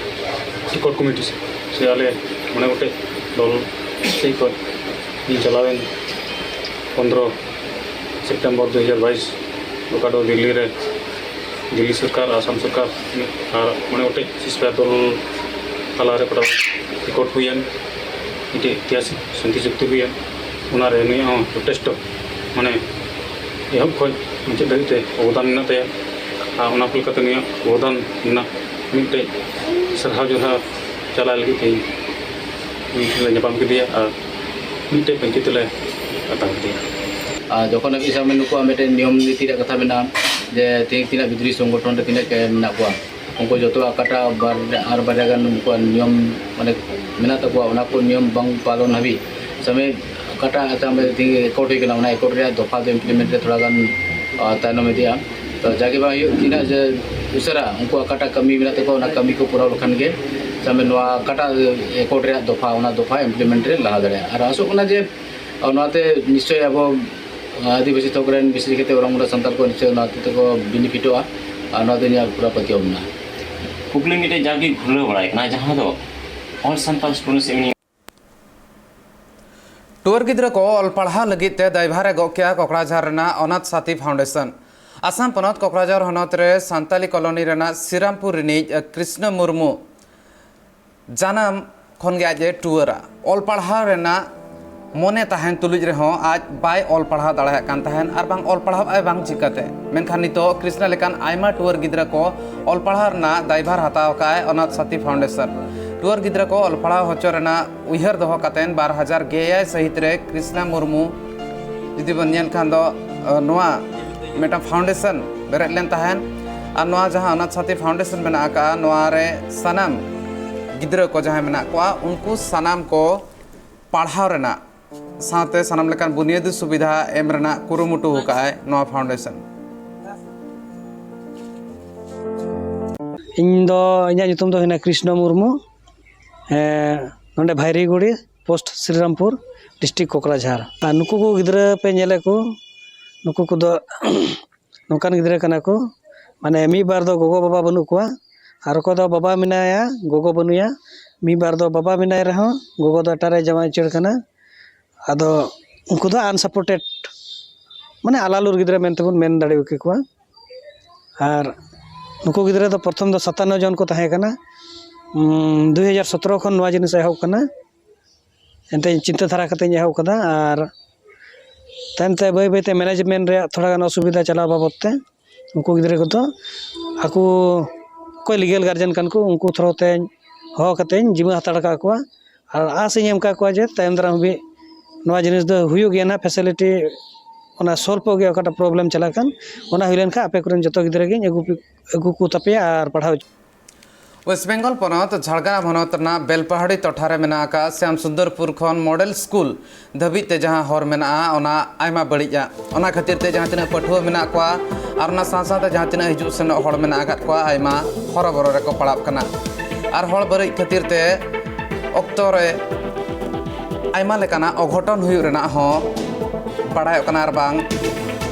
ᱥᱤᱠᱚᱲ ᱠᱚᱢᱤᱴᱤ ᱥᱮ ᱟᱞᱮ ᱢᱚᱬᱮ ᱜᱚᱴᱮᱡ ᱫᱚᱞ ᱥᱮᱫ ᱠᱷᱚᱱ ᱤᱧ ᱪᱟᱞᱟᱣᱮᱱ ᱯᱚᱱᱫᱽᱨᱚ ᱥᱮᱯᱴᱮᱢᱵᱚᱨ ᱫᱩ ᱦᱟᱡᱟᱨ ᱵᱟᱭᱤᱥ, ᱚᱠᱟ ᱫᱚ ᱫᱤᱞᱞᱤ ᱨᱮ ᱫᱤᱞᱞᱤ ᱥᱚᱨᱠᱟᱨ, ᱟᱥᱟᱢ ᱥᱚᱨᱠᱟᱨ ᱟᱨ ᱢᱚᱬᱮ ᱜᱚᱴᱮᱡ ᱥᱤᱥᱯᱟᱭ ᱫᱚᱞ ᱛᱟᱞᱟᱨᱮ ᱚᱠᱟᱴᱟᱜ ᱨᱮᱠᱚᱨᱰ ᱦᱩᱭᱮᱱ, ᱢᱤᱫᱴᱮᱡ ᱤᱛᱤᱦᱟᱥᱤᱠ ᱥᱟᱱᱛᱤ ᱪᱩᱠᱛᱤ ᱦᱩᱭᱮᱱ, ᱚᱱᱟᱨᱮ ᱱᱩᱭᱟᱜ ᱦᱚᱸ ᱡᱚᱛᱷᱮᱥᱴᱚ, ᱢᱟᱱᱮ, ᱮᱦᱚᱵ ᱠᱷᱚᱱ ᱢᱩᱪᱟᱹᱫ ᱫᱷᱟᱹᱵᱤᱡ ᱛᱮ ᱚᱵᱚᱫᱟᱱ ᱢᱮᱱᱟᱜ ᱛᱟᱭᱟ᱾ ᱟᱨ ᱚᱱᱟ ᱠᱚ ᱞᱮᱠᱟᱛᱮ ᱱᱩᱭᱟᱜ ᱚᱵᱚᱫᱟᱱ ᱨᱮᱱᱟᱜ ᱢᱤᱫᱴᱮᱡ ᱥᱟᱨᱦᱟᱣ ᱡᱚᱦᱟᱨ ᱪᱟᱞᱟᱭ ᱞᱟᱹᱜᱤᱫ ᱛᱮ ᱩᱱᱤ ᱴᱷᱮᱱ ᱞᱮ ᱧᱟᱯᱟᱢ ᱠᱮᱫᱮᱭᱟ ᱟᱨ ᱢᱤᱫᱴᱮᱡ ᱯᱟᱹᱧᱪᱤ ᱛᱮᱞᱮ ᱟᱨ ᱡᱚᱠᱷᱚᱱ ᱦᱟᱹᱵᱤᱡ ᱥᱟᱵ ᱢᱮ ᱱᱩᱠᱩᱣᱟᱜ ᱢᱤᱫᱴᱮᱱ ᱱᱤᱭᱚᱢ ᱱᱤᱛᱤ ᱨᱮᱭᱟᱜ ᱠᱟᱛᱷᱟ ᱢᱮᱱᱟᱜᱼᱟ, ᱡᱮ ᱛᱤᱱᱟᱹᱜ ᱛᱤᱱᱟᱹᱜ ᱵᱤᱫᱽᱨᱳᱦᱤ ᱥᱚᱝᱜᱚᱴᱷᱚᱱ ᱨᱮ ᱛᱤᱱᱟᱹᱜ ᱠᱚ ᱢᱮᱱᱟᱜ ᱠᱚᱣᱟ, ᱩᱱᱠᱩ ᱡᱚᱛᱚᱣᱟᱜ ᱚᱠᱟᱴᱟᱜ ᱵᱟᱨ ᱟᱨ ᱵᱟᱨᱭᱟ ᱜᱟᱱ ᱩᱱᱠᱩᱣᱟᱜ ᱱᱤᱭᱚᱢ ᱢᱟᱱᱮ ᱢᱮᱱᱟᱜ ᱛᱟᱠᱚᱣᱟ, ᱚᱱᱟ ᱠᱚ ᱱᱤᱭᱚᱢ ᱵᱟᱝ ᱯᱟᱞᱚᱱ ᱦᱟᱹᱵᱤᱡ ᱥᱟᱵ ᱢᱮ ᱚᱠᱟᱴᱟᱜ ᱟᱪᱪᱷᱟ ᱢᱟᱱᱮ ᱛᱤᱦᱤᱧ ᱮᱠᱚᱨᱰ ᱦᱩᱭ ᱠᱟᱱᱟ, ᱚᱱᱟ ᱮᱠᱚᱨᱰ ᱨᱮᱭᱟᱜ ᱫᱚᱯᱷᱟ ᱫᱚ ᱤᱢᱯᱞᱤᱢᱮᱱᱴ ᱨᱮ ᱛᱷᱚᱲᱟ ᱜᱟᱱ ᱟᱨ ᱛᱟᱭᱱᱚᱢ ᱤᱫᱤᱜᱼᱟ᱾ ᱛᱚ ᱡᱟᱜᱮ ᱵᱟᱝ ᱦᱩᱭᱩᱜ, ᱛᱤᱱᱟᱹᱜ ᱡᱮ ᱩᱥᱟᱹᱨᱟ ᱩᱱᱠᱩ ᱚᱠᱟᱴᱟᱜ ᱠᱟᱹᱢᱤ ᱢᱮᱱᱟᱜ ᱛᱟᱠᱚᱣᱟ, ᱚᱱᱟ ᱠᱟᱹᱢᱤ ᱠᱚ ᱯᱩᱨᱟᱹᱣ ᱞᱮᱠᱷᱟᱱ ᱜᱮ ᱥᱟᱵ ᱢᱮ ᱱᱚᱣᱟ ᱚᱠᱟᱴᱟᱜ ᱮᱠᱚᱨᱰ ᱨᱮᱭᱟᱜ ᱫᱚᱯᱷᱟ, ᱚᱱᱟ ᱫᱚᱯᱷᱟ ᱤᱢᱯᱞᱤᱢᱮᱱᱴ ᱨᱮ ᱞᱟᱦᱟ ᱫᱟᱲᱮᱭᱟᱜᱼᱟ᱾ ᱟᱨ ᱟᱥᱚᱜ ᱠᱟᱱᱟ ᱡᱮ ᱟᱨ ᱱᱚᱣᱟᱛᱮ ᱱᱤᱥᱪᱚᱭ ᱟᱵᱚ ᱟᱹᱫᱤᱵᱟᱹᱥᱤ ᱛᱷᱚᱠ ᱨᱮᱱ ᱵᱤᱥᱮᱥ ᱠᱟᱛᱮ ᱚᱨᱟᱝ ᱢᱩᱱᱰᱟ ᱥᱟᱱᱛᱟᱲ ᱠᱚ ᱱᱤᱥᱪᱚᱭ ᱱᱚᱣᱟ ᱛᱮᱠᱚ ᱵᱮᱱᱤᱯᱷᱤᱴᱚᱜᱼᱟ, ᱟᱨ ᱱᱚᱣᱟ ᱫᱚ ᱤᱧᱟᱹᱜ ᱯᱩᱨᱟᱹ ᱯᱟᱹᱛᱭᱟᱹᱣ ᱢᱮᱱᱟᱜᱼᱟ᱾ ᱠᱩᱠᱞᱤ ᱢᱤᱫᱴᱮᱡ ᱡᱟᱜᱮ ᱜᱷᱩᱨᱞᱟᱹᱣ ᱵᱟᱲᱟᱭ ᱠᱟᱱᱟ, ᱡᱟᱦᱟᱸ ᱫᱚ All Santal Students Union ᱴᱩᱣᱟᱹᱨ ᱜᱤᱫᱽᱨᱟᱹ ᱠᱚ ᱚᱞ ᱯᱟᱲᱦᱟᱣ ᱞᱟᱹᱜᱤᱫ ᱛᱮ ᱫᱟᱭᱵᱷᱟᱨ ᱮ ᱜᱚᱜ ᱠᱮᱜᱼᱟ ᱠᱚᱠᱲᱟᱡᱷᱟᱨ ᱨᱮᱱᱟᱜ ᱚᱱᱟᱛᱷ ᱥᱟᱛᱷᱤ ᱯᱷᱟᱣᱩᱱᱰᱮᱥᱚᱱ᱾ ᱟᱥᱟᱢ ᱯᱚᱱᱚᱛ ᱠᱚᱠᱲᱟᱡᱷᱟᱨ ᱦᱚᱱᱚᱛ ᱨᱮ ᱥᱟᱱᱛᱟᱞᱤ ᱠᱚᱞᱚᱱᱤ ᱨᱮᱱᱟᱜ ᱥᱤᱨᱟᱢᱯᱩᱨ ᱨᱤᱱᱤᱡ ᱠᱨᱤᱥᱱᱚ ᱢᱩᱨᱢᱩ ᱡᱟᱱᱟᱢ ᱠᱷᱚᱱ ᱜᱮ ᱟᱡ ᱮ ᱴᱩᱣᱟᱹᱨᱟ᱾ ᱚᱞ ᱯᱟᱲᱦᱟᱣ ᱨᱮᱱᱟᱜ ᱢᱚᱱᱮ ᱛᱟᱦᱮᱱ ᱛᱩᱞᱩᱡ ᱨᱮᱦᱚᱸ ᱟᱡ ᱵᱟᱭ ᱚᱞ ᱯᱟᱲᱦᱟᱣ ᱫᱟᱲᱮᱭᱟᱜ ᱠᱟᱱ ᱛᱟᱦᱮᱱ ᱟᱨ ᱵᱟᱝ ᱚᱞ ᱯᱟᱲᱦᱟᱣ ᱟᱭ ᱵᱟᱝ ᱪᱤᱠᱟᱹᱛᱮ᱾ ᱢᱮᱱᱠᱷᱟᱱ ᱱᱤᱛᱚᱜ ᱠᱨᱤᱥᱱᱟ ᱞᱮᱠᱟᱱ ᱟᱭᱢᱟ ᱴᱩᱣᱟᱹᱨ ᱜᱤᱫᱽᱨᱟᱹ ᱠᱚ ᱚᱞ ᱯᱟᱲᱦᱟᱣ ᱨᱮᱱᱟᱜ ᱫᱟᱭᱵᱷᱟᱨ ᱦᱟᱛᱟᱣ ᱟᱠᱟᱫ ᱟᱭ ᱚᱱᱟᱛᱷ ᱥᱟᱛᱷᱤ ᱯᱷᱟᱣᱩᱱᱰᱮᱥᱚᱱ᱾ ᱴᱩᱣᱟᱹᱨ ᱜᱤᱫᱽᱨᱟᱹ ᱠᱚ ᱚᱞ ᱯᱟᱲᱦᱟᱣ ᱦᱚᱪᱚ ᱨᱮᱱᱟᱜ ᱩᱭᱦᱟᱹᱨ ᱫᱚᱦᱚ ᱠᱟᱛᱮ ᱵᱟᱨ ᱦᱟᱡᱟᱨ ᱜᱮᱭᱟᱭ ᱥᱟᱹᱦᱤᱛ ᱨᱮ ᱠᱨᱤᱥᱱᱟ ᱢᱩᱨᱢᱩ ᱡᱩᱫᱤ ᱵᱚᱱ ᱧᱮᱞ ᱠᱷᱟᱱ ᱫᱚ, ᱱᱚᱣᱟ ᱢᱤᱫᱴᱟᱝ ᱯᱷᱟᱣᱩᱱᱰᱮᱥᱚᱱ ᱵᱮᱨᱮᱫ ᱞᱮᱱ ᱛᱟᱦᱮᱸᱱ᱾ ᱟᱨ ᱱᱚᱣᱟ ᱡᱟᱦᱟᱸ ᱚᱱᱟᱛᱷ ᱥᱟᱛᱷᱤ ᱯᱷᱟᱣᱩᱱᱰᱮᱥᱚᱱ ᱢᱮᱱᱟᱜ ᱟᱠᱟᱫᱼᱟ, ᱱᱚᱣᱟ ᱨᱮ ᱥᱟᱱᱟᱢ ᱜᱤᱫᱽᱨᱟᱹ ᱠᱚ ᱡᱟᱦᱟᱸᱭ ᱢᱮᱱᱟᱜ ᱠᱚᱣᱟ, ᱩᱱᱠᱩ ᱥᱟᱱᱟᱢ ᱠᱚ ᱯᱟᱲᱦᱟᱣ ᱨᱮᱱᱟᱜ ᱥᱟᱶᱛᱮ ᱥᱟᱱᱟᱢ ᱞᱮᱠᱟᱱ ᱵᱩᱱᱤᱭᱟᱹᱫᱤ ᱥᱩᱵᱤᱫᱷᱟ ᱮᱢ ᱨᱮᱱᱟᱜ ᱠᱩᱨᱩᱢᱩᱴᱩ ᱟᱠᱟᱫ ᱟᱭ ᱱᱚᱣᱟ ᱯᱷᱟᱣᱩᱱᱰᱮᱥᱚᱱ᱾ ᱤᱧ ᱫᱚ, ᱤᱧᱟᱹᱜ ᱧᱩᱛᱩᱢ ᱫᱚ ᱦᱩᱭᱱᱟ ᱠᱨᱤᱥᱱᱚ ᱢᱩᱨᱢᱩ, ᱮᱸ, ᱱᱚᱰᱮ ᱵᱷᱟᱭᱨᱤᱜᱩᱲᱤ, ᱯᱳᱥᱴ ᱥᱨᱤᱨᱟᱢᱯᱩᱨ, ᱰᱤᱥᱴᱨᱤᱠᱴ ᱠᱚᱠᱨᱟᱡᱷᱟᱨ᱾ ᱟᱨ ᱱᱩᱠᱩ ᱠᱚ ᱜᱤᱫᱽᱨᱟᱹ ᱯᱮ ᱧᱮᱞᱮᱫ ᱠᱚ, ᱱᱩᱠᱩ ᱠᱚᱫᱚ ᱱᱚᱝᱠᱟᱱ ᱜᱤᱫᱽᱨᱟᱹ ᱠᱟᱱᱟ ᱠᱚ, ᱢᱟᱱᱮ ᱢᱤᱫ ᱵᱟᱨ ᱫᱚ ᱜᱚᱜᱚ ᱵᱟᱵᱟ ᱵᱟᱹᱱᱩᱜ ᱠᱚᱣᱟ, ᱟᱨ ᱚᱠᱚᱭ ᱫᱚ ᱵᱟᱵᱟ ᱢᱮᱱᱟᱭᱟ, ᱜᱚᱜᱚ ᱵᱟᱹᱱᱩᱭᱟ, ᱢᱤᱫ ᱵᱟᱨ ᱫᱚ ᱵᱟᱵᱟ ᱢᱮᱱᱟᱭ ᱨᱮᱦᱚᱸ ᱜᱚᱜᱚ ᱫᱚ ᱮᱴᱟᱜ ᱨᱮ ᱡᱟᱶᱟᱭ ᱩᱪᱟᱹᱲ ᱠᱟᱱᱟ᱾ ᱟᱫᱚ ᱩᱱᱠᱩ ᱫᱚ ᱟᱱᱥᱟᱯᱳᱨᱴᱮᱰ, ᱢᱟᱱᱮ ᱟᱞᱟᱞᱩᱨ ᱜᱤᱫᱽᱨᱟᱹ ᱢᱮᱱᱛᱮᱵᱚᱱ ᱢᱮᱱ ᱫᱟᱲᱮ ᱟᱠᱚᱣᱟ᱾ ᱟᱨ ᱱᱩᱠᱩ ᱜᱤᱫᱽᱨᱟᱹ ᱫᱚ ᱯᱨᱚᱛᱷᱚᱢ ᱫᱚ ᱥᱟᱛᱟᱱᱱᱚ ᱡᱚᱱ ᱠᱚ ᱛᱟᱦᱮᱸ ᱠᱟᱱᱟ᱾ ᱩᱸ, ᱫᱩ ᱦᱟᱡᱟᱨ ᱥᱚᱛᱨᱚ ᱠᱷᱚᱱ ᱱᱚᱣᱟ ᱡᱤᱱᱤᱥ ᱮᱦᱚᱵ ᱠᱟᱱᱟ᱾ ᱮᱱᱛᱮ ᱪᱤᱱᱛᱟᱹ ᱫᱷᱟᱨᱟ ᱠᱟᱛᱮᱧ ᱮᱦᱚᱵ ᱠᱟᱫᱟ᱾ ᱟᱨ ᱛᱟᱭᱚᱢ ᱛᱮ ᱵᱟᱹᱭ ᱵᱟᱹᱭ ᱛᱮ ᱢᱮᱱᱮᱡᱽᱢᱮᱱᱴ ᱨᱮᱭᱟᱜ ᱛᱷᱚᱲᱟ ᱜᱟᱱ ᱚᱥᱩᱵᱤᱫᱷᱟ ᱪᱟᱞᱟᱣ ᱵᱟᱵᱚᱫ ᱛᱮ ᱩᱱᱠᱩ ᱜᱤᱫᱽᱨᱟᱹ ᱠᱚᱫᱚ ᱟᱠᱚ ᱚᱠᱚᱭ ᱞᱤᱜᱮᱞ ᱜᱟᱨᱡᱮᱱ ᱠᱟᱱ ᱠᱚ, ᱩᱱᱠᱩ ᱛᱷᱨᱳ ᱛᱮᱧ ᱦᱚᱦᱚ ᱠᱟᱛᱮᱧ ᱡᱤᱢᱟᱹ ᱦᱟᱛᱟᱲ ᱟᱠᱟᱫ ᱠᱚᱣᱟ᱾ ᱟᱨ ᱟᱥ ᱤᱧ ᱮᱢ ᱟᱠᱟᱫ ᱠᱚᱣᱟ ᱡᱮ ᱛᱟᱭᱚᱢ ᱫᱟᱨᱟᱢ ᱦᱟᱹᱵᱤᱡ ᱱᱚᱣᱟ ᱡᱤᱱᱤᱥ ᱫᱚ ᱦᱩᱭᱩᱜ ᱜᱮᱭᱟ ᱱᱟᱦᱟᱜ, facility ᱚᱱᱟ ᱥᱚᱞᱵᱷᱚᱜ ᱜᱮᱭᱟ, ᱚᱠᱟᱴᱟᱜ problem ᱪᱟᱞᱟᱜ ᱠᱟᱱ, ᱚᱱᱟ ᱦᱩᱭ ᱞᱮᱱᱠᱷᱟᱱ ᱟᱯᱮ ᱠᱚᱨᱮᱱ ᱡᱚᱛᱚ ᱜᱤᱫᱽᱨᱟᱹ ᱜᱤᱧ ᱟᱹᱜᱩ ᱯᱮ-, ᱟᱹᱜᱩ ᱠᱚ ᱛᱟᱯᱮᱭᱟ ᱟᱨ ᱯᱟᱲᱦᱟᱣ ᱦᱚᱪᱚ᱾ West Bengal ᱯᱚᱱᱚᱛ ᱡᱷᱟᱲᱜᱨᱟᱢ ᱦᱚᱱᱚᱛ ᱨᱮᱱᱟᱜ ᱵᱮᱞᱯᱟᱦᱟᱲᱤ ᱴᱚᱴᱷᱟ ᱨᱮ ᱢᱮᱱᱟᱜ ᱟᱠᱟᱫ ᱥᱭᱟᱢ ᱥᱩᱱᱫᱚᱨᱯᱩᱨ ᱠᱷᱚᱱ model school ᱫᱷᱟᱹᱵᱤᱡ ᱛᱮ ᱡᱟᱦᱟᱸ ᱦᱚᱨ ᱢᱮᱱᱟᱜᱼᱟ, ᱚᱱᱟ ᱟᱭᱢᱟ ᱵᱟᱹᱲᱤᱡᱼᱟ᱾ ᱚᱱᱟ ᱠᱷᱟᱹᱛᱤᱨ ᱛᱮ ᱡᱟᱦᱟᱸ ᱛᱤᱱᱟᱹᱜ ᱯᱟᱹᱴᱷᱩᱣᱟᱹ ᱢᱮᱱᱟᱜ ᱠᱚᱣᱟ ᱟᱨ ᱚᱱᱟ ᱥᱟᱶ ᱥᱟᱶᱛᱮ ᱡᱟᱦᱟᱸ ᱛᱤᱱᱟᱹᱜ ᱦᱤᱡᱩᱜ ᱥᱮᱱᱚᱜ ᱦᱚᱲ ᱢᱮᱱᱟᱜ ᱟᱠᱟᱫ ᱠᱚᱣᱟ, ᱟᱭᱢᱟ ᱦᱚᱨᱚᱵᱚᱨᱚ ᱨᱮᱠᱚ ᱯᱟᱲᱟᱜ ᱠᱟᱱᱟ᱾ ᱟᱨ ᱦᱚᱲ ᱵᱟᱹᱲᱤᱡ ᱠᱷᱟᱹᱛᱤᱨ ᱛᱮ ᱚᱠᱛᱚ ᱨᱮ ᱟᱭᱢᱟ ᱞᱮᱠᱟᱱᱟᱜ ᱚᱜᱷᱚᱴᱚᱱ ᱦᱩᱭᱩᱜ ᱨᱮᱱᱟᱜ ᱦᱚᱸ ᱵᱟᱲᱟᱭᱚᱜ ᱠᱟᱱᱟ ᱟᱨ ᱵᱟᱝ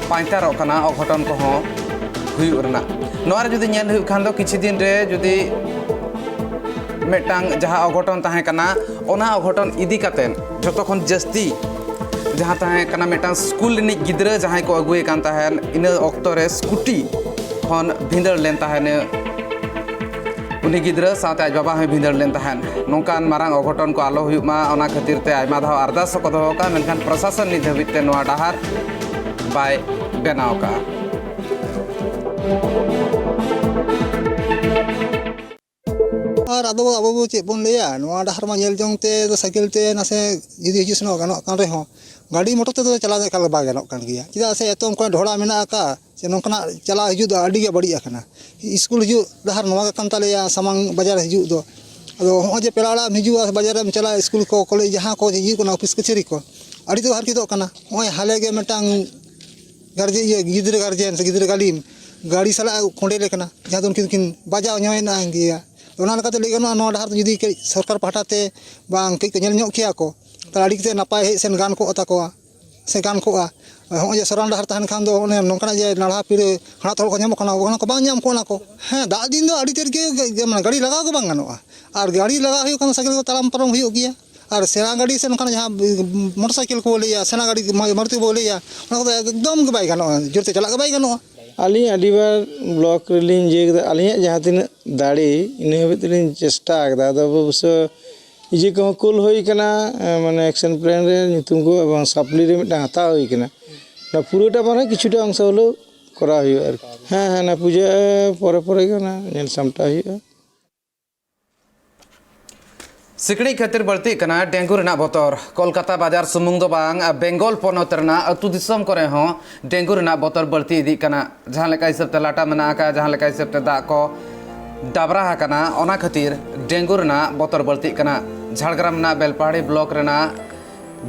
ᱯᱟᱧᱪᱟᱨᱚᱜ ᱠᱟᱱᱟ, ᱚᱜᱷᱚᱴᱚᱱ ᱠᱚᱦᱚᱸ ᱦᱩᱭᱩᱜ ᱨᱮᱱᱟᱜ᱾ ᱱᱚᱣᱟ ᱨᱮ ᱡᱩᱫᱤ ᱧᱮᱞ ᱦᱩᱭᱩᱜ ᱠᱷᱟᱱ ᱫᱚ, ᱠᱤᱪᱷᱩ ᱫᱤᱱ ᱨᱮ ᱡᱩᱫᱤ ᱢᱤᱫᱴᱟᱝ ᱡᱟᱦᱟᱸ ᱚᱜᱷᱚᱴᱚᱱ ᱛᱟᱦᱮᱸ ᱠᱟᱱᱟ, ᱚᱱᱟ ᱚᱜᱷᱚᱴᱚᱱ ᱤᱫᱤ ᱠᱟᱛᱮ ᱡᱚᱛᱚ ᱠᱷᱚᱱ ᱡᱟᱹᱥᱛᱤ ᱡᱟᱦᱟᱸ ᱛᱟᱦᱮᱸ ᱠᱟᱱᱟ, ᱢᱤᱫᱴᱟᱝ ᱥᱠᱩᱞ ᱨᱤᱱᱤᱡ ᱜᱤᱫᱽᱨᱟᱹ ᱡᱟᱦᱟᱸᱭ ᱠᱚ ᱟᱹᱜᱩᱭᱮ ᱠᱟᱱ ᱛᱟᱦᱮᱸᱱ, ᱤᱱᱟᱹ ᱚᱠᱛᱚ ᱨᱮ ᱥᱠᱩᱴᱤ ᱠᱷᱚᱱ ᱵᱷᱤᱸᱫᱟᱹᱲ ᱞᱮᱱ ᱛᱟᱦᱮᱸᱱ᱾ ᱩᱱᱤ ᱜᱤᱫᱽᱨᱟᱹ ᱥᱟᱶᱛᱮ ᱟᱡ ᱵᱟᱵᱟ ᱦᱚᱸᱭ ᱵᱷᱤᱸᱫᱟᱹᱲ ᱞᱮᱱ ᱛᱟᱦᱮᱸᱱ᱾ ᱱᱚᱝᱠᱟᱱ ᱢᱟᱨᱟᱝ ᱚᱜᱷᱚᱴᱚᱱ ᱠᱚ ᱟᱞᱚ ᱦᱩᱭᱩᱜ ᱢᱟ, ᱚᱱᱟ ᱠᱷᱟᱹᱛᱤᱨ ᱛᱮ ᱟᱭᱢᱟ ᱫᱷᱟᱣ ᱟᱨᱫᱟᱥ ᱦᱚᱸᱠᱚ ᱫᱚᱦᱚ ᱠᱟᱜᱼᱟ, ᱢᱮᱱᱠᱷᱟᱱ ᱯᱨᱚᱥᱟᱥᱚᱱ ᱱᱤᱛ ᱫᱷᱟᱹᱵᱤᱡ ᱛᱮ ᱱᱚᱣᱟ ᱰᱟᱦᱟᱨ ᱵᱟᱭ ᱵᱮᱱᱟᱣ ᱠᱟᱜᱼᱟ᱾ ᱟᱨ ᱟᱫᱚ ᱟᱵᱚ ᱵᱚ ᱪᱮᱫ ᱵᱚᱱ ᱞᱟᱹᱭᱟ, ᱱᱚᱣᱟ ᱰᱟᱦᱟᱨ ᱢᱟ ᱧᱮᱞ ᱡᱚᱝ ᱛᱮ ᱫᱚ ᱥᱟᱭᱠᱮᱞ ᱛᱮ ᱱᱟᱥᱮ ᱡᱩᱫᱤ ᱦᱤᱡᱩᱜ ᱥᱮᱱᱚᱜ ᱜᱟᱱᱚᱜ ᱠᱟᱱ ᱨᱮᱦᱚᱸ, ᱜᱟᱹᱰᱤ ᱢᱚᱴᱚᱨ ᱛᱮᱫᱚ ᱪᱟᱞᱟᱣ ᱫᱚ ᱮᱠᱟᱞ ᱵᱟᱭ ᱜᱟᱱᱚᱜ ᱠᱟᱱ ᱜᱮᱭᱟ᱾ ᱪᱮᱫᱟᱜ ᱥᱮ ᱮᱛᱚ ᱚᱱᱠᱟ ᱰᱷᱚᱲᱟ ᱢᱮᱱᱟᱜ ᱟᱠᱟᱫ, ᱥᱮ ᱱᱚᱝᱠᱟᱱᱟᱜ ᱪᱟᱞᱟᱣ ᱦᱤᱡᱩᱜ ᱫᱚ ᱟᱹᱰᱤ ᱜᱮ ᱵᱟᱹᱲᱤᱡ ᱟᱠᱟᱱᱟ᱾ ᱥᱠᱩᱞ ᱦᱤᱡᱩᱜ ᱰᱟᱦᱟᱨ ᱱᱚᱣᱟ ᱜᱮ ᱠᱟᱱ ᱛᱟᱞᱮᱭᱟ, ᱥᱟᱢᱟᱝ ᱵᱟᱡᱟᱨ ᱦᱤᱡᱩᱜ ᱫᱚ᱾ ᱟᱫᱚ ᱦᱚᱸᱜᱼᱚᱭ ᱡᱮ ᱯᱮᱲᱟ ᱚᱲᱟᱜ ᱮᱢ ᱦᱤᱡᱩᱜᱼᱟ, ᱵᱟᱡᱟᱨ ᱨᱮᱢ ᱪᱟᱞᱟᱜᱼᱟ, ᱥᱠᱩᱞ ᱠᱚ, ᱠᱚᱞᱮᱡᱽ, ᱡᱟᱦᱟᱸ ᱠᱚ ᱦᱤᱡᱩᱜ ᱠᱟᱱᱟ, ᱚᱯᱷᱤᱥ ᱠᱟᱹᱪᱷᱟᱹᱨᱤ ᱠᱚ, ᱟᱹᱰᱤ ᱛᱮᱠᱚ ᱦᱟᱨᱠᱮᱛᱚᱜ ᱠᱟᱱᱟ᱾ ᱦᱚᱸᱜᱼᱚᱭ ᱦᱟᱞᱮ ᱜᱮ ᱢᱤᱫᱴᱟᱝ ᱜᱟᱨᱡᱮ-, ᱤᱭᱟᱹ, ᱜᱤᱫᱽᱨᱟᱹ ᱜᱟᱨᱡᱮᱱ ᱥᱮ ᱜᱤᱫᱽᱨᱟᱹ ᱜᱟᱹᱞᱤᱢ ᱜᱟᱹᱲᱤ ᱥᱟᱞᱟᱜ ᱮ ᱠᱚᱸᱰᱮᱞ ᱠᱟᱱᱟ, ᱡᱟᱦᱟᱸ ᱫᱚ ᱩᱱᱠᱤᱱ ᱫᱚᱠᱤᱱ ᱵᱟᱡᱟᱣ ᱧᱚᱜ ᱮᱱᱟ ᱜᱮᱭᱟ᱾ ᱚᱱᱟ ᱞᱮᱠᱟᱛᱮ ᱞᱟᱹᱭ ᱜᱟᱱᱚᱜᱼᱟ, ᱱᱚᱣᱟ ᱰᱟᱦᱟᱨ ᱫᱚ ᱡᱩᱫᱤ ᱠᱟᱹᱡ ᱥᱚᱨᱠᱟᱨ ᱯᱟᱦᱴᱟ ᱛᱮ ᱵᱟᱝ ᱠᱟᱹᱡ ᱠᱚ ᱧᱮᱞ ᱧᱚᱜ ᱠᱮᱭᱟ ᱠᱚ, ᱛᱟᱦᱚᱞᱮ ᱟᱹᱰᱤ ᱠᱟᱛᱮ ᱱᱟᱯᱟᱭ ᱦᱮᱡ ᱥᱮᱱ ᱜᱟᱱ ᱠᱚᱜ ᱛᱟᱠᱚᱣᱟ ᱥᱮ ᱜᱟᱱ ᱠᱚᱜᱼᱟ᱾ ᱦᱚᱸᱜᱼᱚᱭ ᱡᱮ ᱥᱚᱨᱟᱱ ᱰᱟᱦᱟᱨ ᱛᱟᱦᱮᱱ ᱠᱷᱟᱱ ᱫᱚ ᱚᱱᱮ ᱱᱚᱝᱠᱟᱱᱟᱜ ᱡᱮ ᱱᱟᱞᱦᱟ ᱯᱤᱲᱟᱹ ᱦᱟᱲᱟᱜ ᱛᱚᱨᱚᱡ ᱠᱚ ᱧᱟᱢᱚᱜ ᱠᱟᱱᱟ, ᱚᱱᱟ ᱠᱚ ᱵᱟᱝ ᱧᱟᱢ ᱠᱚᱜᱼᱟ ᱚᱱᱟ ᱠᱚ᱾ ᱦᱮᱸ, ᱫᱟᱜ ᱫᱤᱱ ᱫᱚ ᱟᱹᱰᱤ ᱛᱮᱫ ᱜᱮ, ᱜᱮ, ᱢᱟᱱᱮ ᱜᱟᱹᱰᱤ ᱞᱟᱜᱟᱣ ᱜᱮ ᱵᱟᱝ ᱜᱟᱱᱚᱜᱼᱟ᱾ ᱟᱨ ᱜᱟᱹᱰᱤ ᱞᱟᱜᱟᱣ ᱦᱩᱭᱩᱜ ᱠᱷᱟᱱ ᱥᱟᱭᱠᱮᱞ ᱠᱚ ᱛᱟᱲᱟᱢ ᱯᱟᱨᱚᱢ ᱦᱩᱭᱩᱜ ᱜᱮᱭᱟ᱾ ᱟᱨ ᱥᱮᱬᱟ ᱜᱟᱹᱰᱤ ᱥᱮ ᱱᱚᱝᱠᱟᱱᱟᱜ ᱡᱟᱦᱟᱸ ᱢᱚᱴᱚᱨ ᱥᱟᱭᱠᱮᱞ ᱠᱚ ᱞᱟᱹᱭᱟ, ᱥᱮᱬᱟ ᱜᱟᱹᱰᱤ ᱢᱟ-, ᱢᱟᱨᱩᱛᱤ ᱵᱚ ᱞᱟᱹᱭᱟ, ᱚᱱᱟ ᱠᱚᱫᱚ ᱮᱠᱫᱚᱢ ᱜᱮ ᱵᱟᱭ ᱜᱟᱱᱚᱜᱼᱟ, ᱡᱳᱨᱛᱮ ᱪᱟᱞᱟᱜ ᱜᱮ ᱵᱟᱭ ᱜᱟᱱᱚᱜᱼᱟ᱾ ᱟᱹᱞᱤᱧ ᱟᱹᱰᱤᱵᱟᱨ ᱵᱞᱚᱠ ᱨᱮᱞᱤᱧ ᱤᱭᱟᱹ ᱠᱮᱫᱟ, ᱟᱹᱞᱤᱧᱟᱜ ᱡᱟᱦᱟᱸ ᱛᱤᱱᱟᱹᱜ ᱫᱟᱲᱮ, ᱤᱱᱟᱹ ᱦᱟᱹᱵᱤᱡ ᱛᱮᱞᱤᱧ ᱪᱮᱥᱴᱟ ᱟᱠᱟᱫᱟ᱾ ᱟᱫᱚ ᱚᱵᱚᱥᱥᱚ ᱤᱭᱟᱹ ᱠᱚᱦᱚᱸ ᱠᱩᱞ ᱦᱩᱭ ᱠᱟᱱᱟ, ᱮ, ᱢᱟᱱᱮ ᱮᱠᱥᱚᱱ ᱯᱞᱮᱱ ᱨᱮ ᱧᱩᱛᱩᱢ ᱠᱚ ᱮᱵᱚᱝ ᱥᱟᱯᱞᱤ ᱨᱮ ᱢᱤᱫᱴᱟᱝ ᱦᱟᱛᱟᱣ ᱦᱩᱭ ᱠᱟᱱᱟ᱾ ᱚᱱᱟ ᱯᱩᱨᱟᱹᱴᱟ ᱵᱟᱝ ᱨᱮᱦᱚᱸ ᱠᱤᱪᱷᱩᱴᱟ ᱚᱝᱥᱚ ᱦᱚᱞᱮᱣ ᱠᱚᱨᱟᱣ ᱦᱩᱭᱩᱜᱼᱟ ᱟᱨᱠᱤ᱾ ᱦᱮᱸ, ᱦᱮᱸ, ᱚᱱᱟ ᱯᱩᱡᱟᱹ ᱯᱚᱨᱮ ᱯᱚᱨᱮ ᱜᱮ ᱚᱱᱟ ᱧᱮᱞ ᱥᱟᱢᱴᱟᱣ ᱦᱩᱭᱩᱜᱼᱟ᱾ ᱥᱤᱠᱲᱤᱡ ᱠᱷᱟᱹᱛᱤᱨ ᱵᱟᱹᱲᱛᱤᱜ ᱠᱟᱱᱟ ᱰᱮᱝᱜᱩ ᱨᱮᱱᱟᱜ ᱵᱚᱛᱚᱨ᱾ ᱠᱳᱞᱠᱟᱛᱟ ᱵᱟᱡᱟᱨ ᱥᱩᱢᱩᱝ ᱫᱚ ᱵᱟᱝ, ᱵᱮᱝᱜᱚᱞ ᱯᱚᱱᱚᱛ ᱨᱮᱱᱟᱜ ᱟᱹᱛᱩ ᱫᱤᱥᱚᱢ ᱠᱚᱨᱮ ᱦᱚᱸ ᱰᱮᱝᱜᱩ ᱨᱮᱱᱟᱜ ᱵᱚᱛᱚᱨ ᱵᱟᱹᱲᱛᱤ ᱤᱫᱤᱜ ᱠᱟᱱᱟ᱾ ᱡᱟᱦᱟᱸ ᱞᱮᱠᱟ ᱦᱤᱥᱟᱹᱵ ᱛᱮ ᱞᱟᱴᱟ ᱢᱮᱱᱟᱜ ᱟᱠᱟᱫ, ᱡᱟᱦᱟᱸ ᱞᱮᱠᱟ ᱦᱤᱥᱟᱹᱵ ᱛᱮ ᱫᱟᱜ ᱠᱚ ᱰᱟᱵᱽᱨᱟ ᱟᱠᱟᱱᱟ, ᱚᱱᱟ ᱠᱷᱟᱹᱛᱤᱨ ᱰᱮᱝᱜᱩ ᱨᱮᱱᱟᱜ ᱵᱚᱛᱚᱨ ᱵᱟᱹᱲᱛᱤᱜ ᱠᱟᱱᱟ᱾ ᱡᱷᱟᱲᱜᱨᱟᱢ ᱨᱮᱱᱟᱜ ᱵᱮᱞᱯᱟᱦᱟᱲᱤ ᱵᱞᱚᱠ ᱨᱮᱱᱟᱜ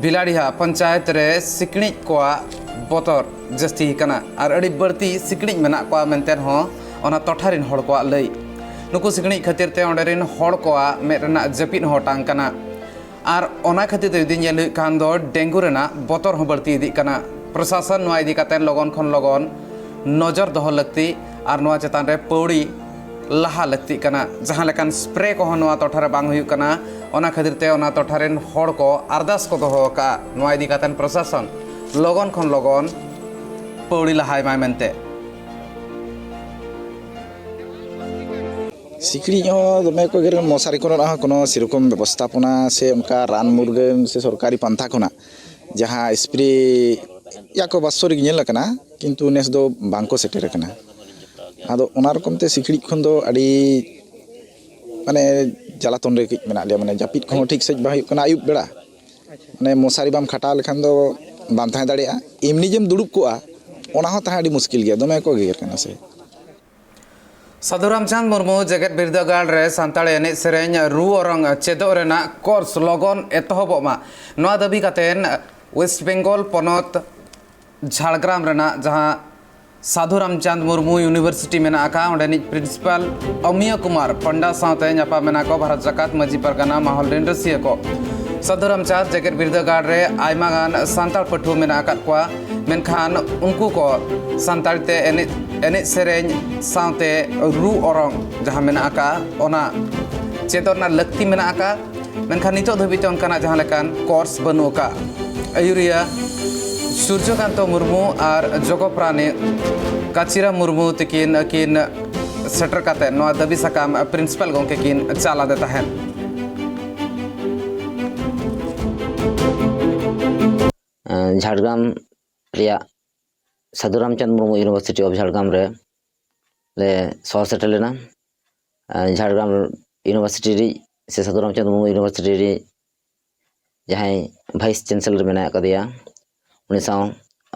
ᱵᱤᱞᱟᱲᱤᱦᱟ ᱯᱚᱧᱪᱟᱭᱮᱛ ᱨᱮ ᱥᱤᱠᱲᱤᱡ ᱠᱚᱣᱟᱜ ᱵᱚᱛᱚᱨ ᱡᱟᱹᱥᱛᱤ ᱟᱠᱟᱱᱟ ᱟᱨ ᱟᱹᱰᱤ ᱵᱟᱹᱲᱛᱤ ᱥᱤᱠᱲᱤᱡ ᱢᱮᱱᱟᱜ ᱠᱚᱣᱟ ᱢᱮᱱᱛᱮ ᱦᱚᱸ ᱚᱱᱟ ᱴᱚᱴᱷᱟ ᱨᱤᱱ ᱦᱚᱲ ᱠᱚᱣᱟᱜ ᱞᱟᱹᱭ᱾ ᱱᱩᱠᱩ ᱥᱤᱠᱲᱤᱡ ᱠᱷᱟᱹᱛᱤᱨ ᱛᱮ ᱚᱸᱰᱮ ᱨᱤᱱ ᱦᱚᱲ ᱠᱚᱣᱟᱜ ᱢᱮᱫ ᱨᱮᱱᱟᱜ ᱡᱟᱹᱯᱤᱫ ᱦᱚᱸ ᱚᱴᱟᱝ ᱠᱟᱱᱟ᱾ ᱟᱨ ᱚᱱᱟ ᱠᱷᱟᱹᱛᱤᱨ ᱛᱮ ᱡᱩᱫᱤ ᱧᱮᱞ ᱦᱩᱭᱩᱜ ᱠᱷᱟᱱ ᱫᱚ ᱰᱮᱝᱜᱩ ᱨᱮᱱᱟᱜ ᱵᱚᱛᱚᱨ ᱦᱚᱸ ᱵᱟᱹᱲᱛᱤ ᱤᱫᱤᱜ ᱠᱟᱱᱟ᱾ ᱯᱨᱚᱥᱟᱥᱚᱱ ᱱᱚᱣᱟ ᱤᱫᱤ ᱠᱟᱛᱮ ᱞᱚᱜᱚᱱ ᱠᱷᱚᱱ ᱞᱚᱜᱚᱱ ᱱᱚᱡᱚᱨ ᱫᱚᱦᱚ ᱞᱟᱹᱠᱛᱤ ᱟᱨ ᱱᱚᱣᱟ ᱪᱮᱛᱟᱱ ᱨᱮ ᱯᱟᱹᱣᱲᱤ ᱞᱟᱦᱟ ᱞᱟᱹᱠᱛᱤᱜ ᱠᱟᱱᱟ᱾ ᱡᱟᱦᱟᱸ ᱞᱮᱠᱟᱱ ᱥᱯᱨᱮ ᱠᱚᱦᱚᱸ ᱱᱚᱣᱟ ᱴᱚᱴᱷᱟ ᱨᱮ ᱵᱟᱝ ᱦᱩᱭᱩᱜ ᱠᱟᱱᱟ, ᱚᱱᱟ ᱠᱷᱟᱹᱛᱤᱨ ᱛᱮ ᱚᱱᱟ ᱴᱚᱴᱷᱟ ᱨᱮᱱ ᱦᱚᱲ ᱠᱚ ᱟᱨᱫᱟᱥ ᱠᱚ ᱫᱚᱦᱚ ᱟᱠᱟᱫᱼᱟ, ᱱᱚᱣᱟ ᱤᱫᱤ ᱠᱟᱛᱮ ᱯᱨᱚᱥᱟᱥᱚᱱ ᱞᱚᱜᱚᱱ ᱠᱷᱚᱱ ᱞᱚᱜᱚᱱ ᱯᱟᱹᱣᱲᱤ ᱞᱟᱦᱟᱭ ᱢᱟᱭ ᱢᱮᱱᱛᱮ᱾ ᱥᱤᱠᱲᱤᱡ ᱦᱚᱸ ᱫᱚᱢᱮ ᱠᱚ ᱜᱮᱨ, ᱢᱚᱥᱟᱨᱤ ᱠᱚᱨᱮᱱᱟᱜ ᱦᱚᱸ ᱠᱳᱱᱳ ᱥᱮᱨᱚᱠᱚᱢ ᱵᱮᱵᱚᱥᱛᱷᱟᱯᱚᱱᱟ ᱥᱮ ᱚᱱᱠᱟ ᱨᱟᱱ ᱢᱩᱨᱜᱟᱹᱱ ᱥᱮ ᱥᱚᱨᱠᱟᱨᱤ ᱯᱟᱱᱛᱷᱟ ᱠᱷᱚᱱᱟᱜ ᱡᱟᱦᱟᱸ ᱥᱯᱨᱮ ᱭᱟᱠᱚ ᱵᱟᱥᱯᱚᱨᱤᱠ ᱧᱮᱞ ᱟᱠᱟᱱᱟ, ᱠᱤᱱᱛᱩ ᱱᱮᱥ ᱫᱚ ᱵᱟᱝ ᱠᱚ ᱥᱮᱴᱮᱨ ᱟᱠᱟᱱᱟ᱾ ᱟᱫᱚ ᱚᱱᱟ ᱨᱚᱠᱚᱢ ᱛᱮ ᱥᱤᱠᱲᱤᱡ ᱠᱷᱚᱱ ᱫᱚ ᱟᱹᱰᱤ ᱢᱟᱱᱮ ᱡᱟᱞᱟᱛᱚᱱ ᱨᱮ ᱠᱟᱹᱡ ᱢᱮᱱᱟᱜ ᱞᱮᱭᱟ, ᱢᱟᱱᱮ ᱡᱟᱹᱯᱤᱫ ᱠᱚᱦᱚᱸ ᱴᱷᱤᱠ ᱥᱟᱺᱦᱤᱡ ᱵᱟᱝ ᱦᱩᱭᱩᱜ ᱠᱟᱱᱟ ᱟᱹᱭᱩᱵ ᱵᱮᱲᱟ᱾ ᱢᱟᱱᱮ ᱢᱚᱥᱟᱨᱤ ᱵᱟᱢ ᱠᱷᱟᱴᱟᱣ ᱞᱮᱠᱷᱟᱱ ᱫᱚ ᱵᱟᱢ ᱛᱟᱦᱮᱸ ᱫᱟᱲᱮᱭᱟᱜᱼᱟ᱾ ᱮᱢᱱᱤ ᱡᱮᱢ ᱫᱩᱲᱩᱵ ᱠᱚᱜᱼᱟ, ᱚᱱᱟ ᱦᱚᱸ ᱛᱟᱦᱮᱸ ᱟᱹᱰᱤ ᱢᱩᱥᱠᱤᱞ ᱜᱮᱭᱟ, ᱫᱚᱢᱮ ᱠᱚ ᱜᱮᱜᱮᱨ ᱠᱟᱱᱟ ᱥᱮ᱾ ᱥᱟᱹᱫᱷᱩ ᱨᱟᱢᱪᱟᱸᱫᱽ ᱢᱩᱨᱢᱩ ᱡᱮᱜᱮᱛ ᱵᱤᱨᱫᱟᱹᱜᱟᱲ ᱨᱮ ᱥᱟᱱᱛᱟᱲᱤ ᱮᱱᱮᱡ ᱥᱮᱨᱮᱧ ᱨᱩ ᱚᱨᱚᱝ ᱪᱮᱫᱚᱜ ᱨᱮᱱᱟᱜ ᱠᱳᱨᱥ ᱞᱚᱜᱚᱱ ᱮᱛᱚᱦᱚᱵᱚᱜ ᱢᱟ, ᱱᱚᱣᱟ ᱫᱟᱹᱵᱤ ᱠᱟᱛᱮ ᱳᱭᱮᱥᱴ ᱵᱮᱝᱜᱚᱞ ᱯᱚᱱᱚᱛ ᱡᱷᱟᱲᱜᱨᱟᱢ ᱨᱮᱱᱟᱜ ᱡᱟᱦᱟᱸ ᱥᱟᱹᱫᱷᱩ ᱨᱟᱢᱪᱟᱸᱫᱽ ᱢᱩᱨᱢᱩ ᱤᱭᱩᱱᱤᱵᱷᱟᱨᱥᱤᱴᱤ ᱢᱮᱱᱟᱜ ᱟᱠᱟᱫ, ᱚᱸᱰᱮᱱᱤᱡ ᱯᱨᱤᱱᱥᱤᱯᱟᱞ ᱚᱢᱤᱭᱚ ᱠᱩᱢᱟᱨ ᱯᱟᱱᱰᱟ ᱥᱟᱶᱛᱮ ᱧᱟᱯᱟᱢ ᱮᱱᱟ ᱠᱚ ᱵᱷᱟᱨᱚᱛ ᱡᱟᱠᱟᱛ ᱢᱟᱹᱡᱷᱤ ᱯᱟᱨᱜᱟᱱᱟ ᱢᱟᱦᱚᱞ ᱨᱮᱱ ᱨᱟᱹᱥᱤᱭᱟᱹ ᱠᱚ᱾ ᱥᱟᱹᱫᱷᱩ ᱨᱟᱢᱪᱟᱸᱫᱽ ᱡᱮᱜᱮᱛ ᱵᱤᱨᱫᱟᱹᱜᱟᱲ ᱨᱮ ᱟᱭᱢᱟ ᱜᱟᱱ ᱥᱟᱱᱛᱟᱲ ᱯᱟᱹᱴᱷᱩᱣᱟᱹ ᱢᱮᱱᱟᱜ ᱟᱠᱟᱫ ᱠᱚᱣᱟ, ᱢᱮᱱᱠᱷᱟᱱ ᱩᱱᱠᱩ ᱠᱚ ᱥᱟᱱᱛᱟᱲᱤ ᱛᱮ ᱮᱱᱮᱡ, ᱮᱱᱮᱡ ᱥᱮᱨᱮᱧ ᱥᱟᱶᱛᱮ ᱨᱩ ᱚᱨᱚᱝ ᱡᱟᱦᱟᱸ ᱢᱮᱱᱟᱜ ᱟᱠᱟᱫ, ᱚᱱᱟ ᱪᱮᱫᱚᱜ ᱨᱮᱱᱟᱜ ᱞᱟᱹᱠᱛᱤ ᱢᱮᱱᱟᱜ ᱟᱠᱟᱫ᱾ ᱢᱮᱱᱠᱷᱟᱱ ᱱᱤᱛᱚᱜ ᱫᱷᱟᱹᱵᱤᱡ ᱛᱮ ᱚᱱᱠᱟᱱᱟᱜ ᱡᱟᱦᱟᱸ ᱞᱮᱠᱟᱱ ᱠᱳᱨᱥ ᱵᱟᱹᱱᱩᱜ ᱟᱠᱟᱫ᱾ ᱟᱹᱭᱩᱨᱤᱭᱟᱹ ᱥᱩᱨᱡᱚᱠᱟᱱᱛᱚ ᱢᱩᱨᱢᱩ ᱟᱨ ᱡᱚᱜᱚᱯᱨᱟᱱᱤ ᱠᱟᱪᱤᱨᱟ ᱢᱩᱨᱢᱩ ᱛᱤᱠᱤᱱ ᱟᱹᱠᱤᱱ ᱥᱮᱴᱮᱨ ᱠᱟᱛᱮ ᱱᱚᱣᱟ ᱫᱟᱹᱵᱤ ᱥᱟᱠᱟᱢ ᱯᱨᱤᱱᱥᱤᱯᱟᱞ ᱜᱚᱢᱠᱮ ᱠᱤᱱ ᱪᱟᱞ ᱟᱫᱮ ᱛᱟᱦᱮᱸᱫ᱾ ᱡᱷᱟᱲᱜᱨᱟᱢ ᱨᱮᱭᱟᱜ ᱥᱟᱹᱫᱷᱩ ᱨᱟᱢᱪᱟᱸᱫᱽ ᱢᱩᱨᱢᱩ ᱤᱭᱩᱱᱤᱵᱷᱟᱨᱥᱤᱴᱤ ᱚᱯᱷ ᱡᱷᱟᱲᱜᱨᱟᱢ ᱨᱮ ᱞᱮ ᱥᱚᱦᱚᱨ ᱥᱮᱴᱮᱨ ᱞᱮᱱᱟ᱾ ᱡᱷᱟᱲᱜᱨᱟᱢ ᱤᱭᱩᱱᱤᱵᱷᱟᱨᱥᱤᱴᱤ ᱨᱤᱡ ᱥᱮ ᱥᱟᱹᱫᱷᱩ ᱨᱟᱢᱪᱟᱸᱫᱽ ᱢᱩᱨᱢᱩ ᱤᱭᱩᱱᱤᱵᱷᱟᱨᱥᱤᱴᱤ ᱨᱮ ᱡᱟᱦᱟᱸᱭ ᱵᱷᱟᱭᱤᱥ ᱪᱟᱱᱥᱮᱞᱚᱨ ᱢᱮᱱᱟᱭ ᱟᱠᱟᱫᱮᱭᱟ, ᱩᱱᱤ ᱥᱟᱶ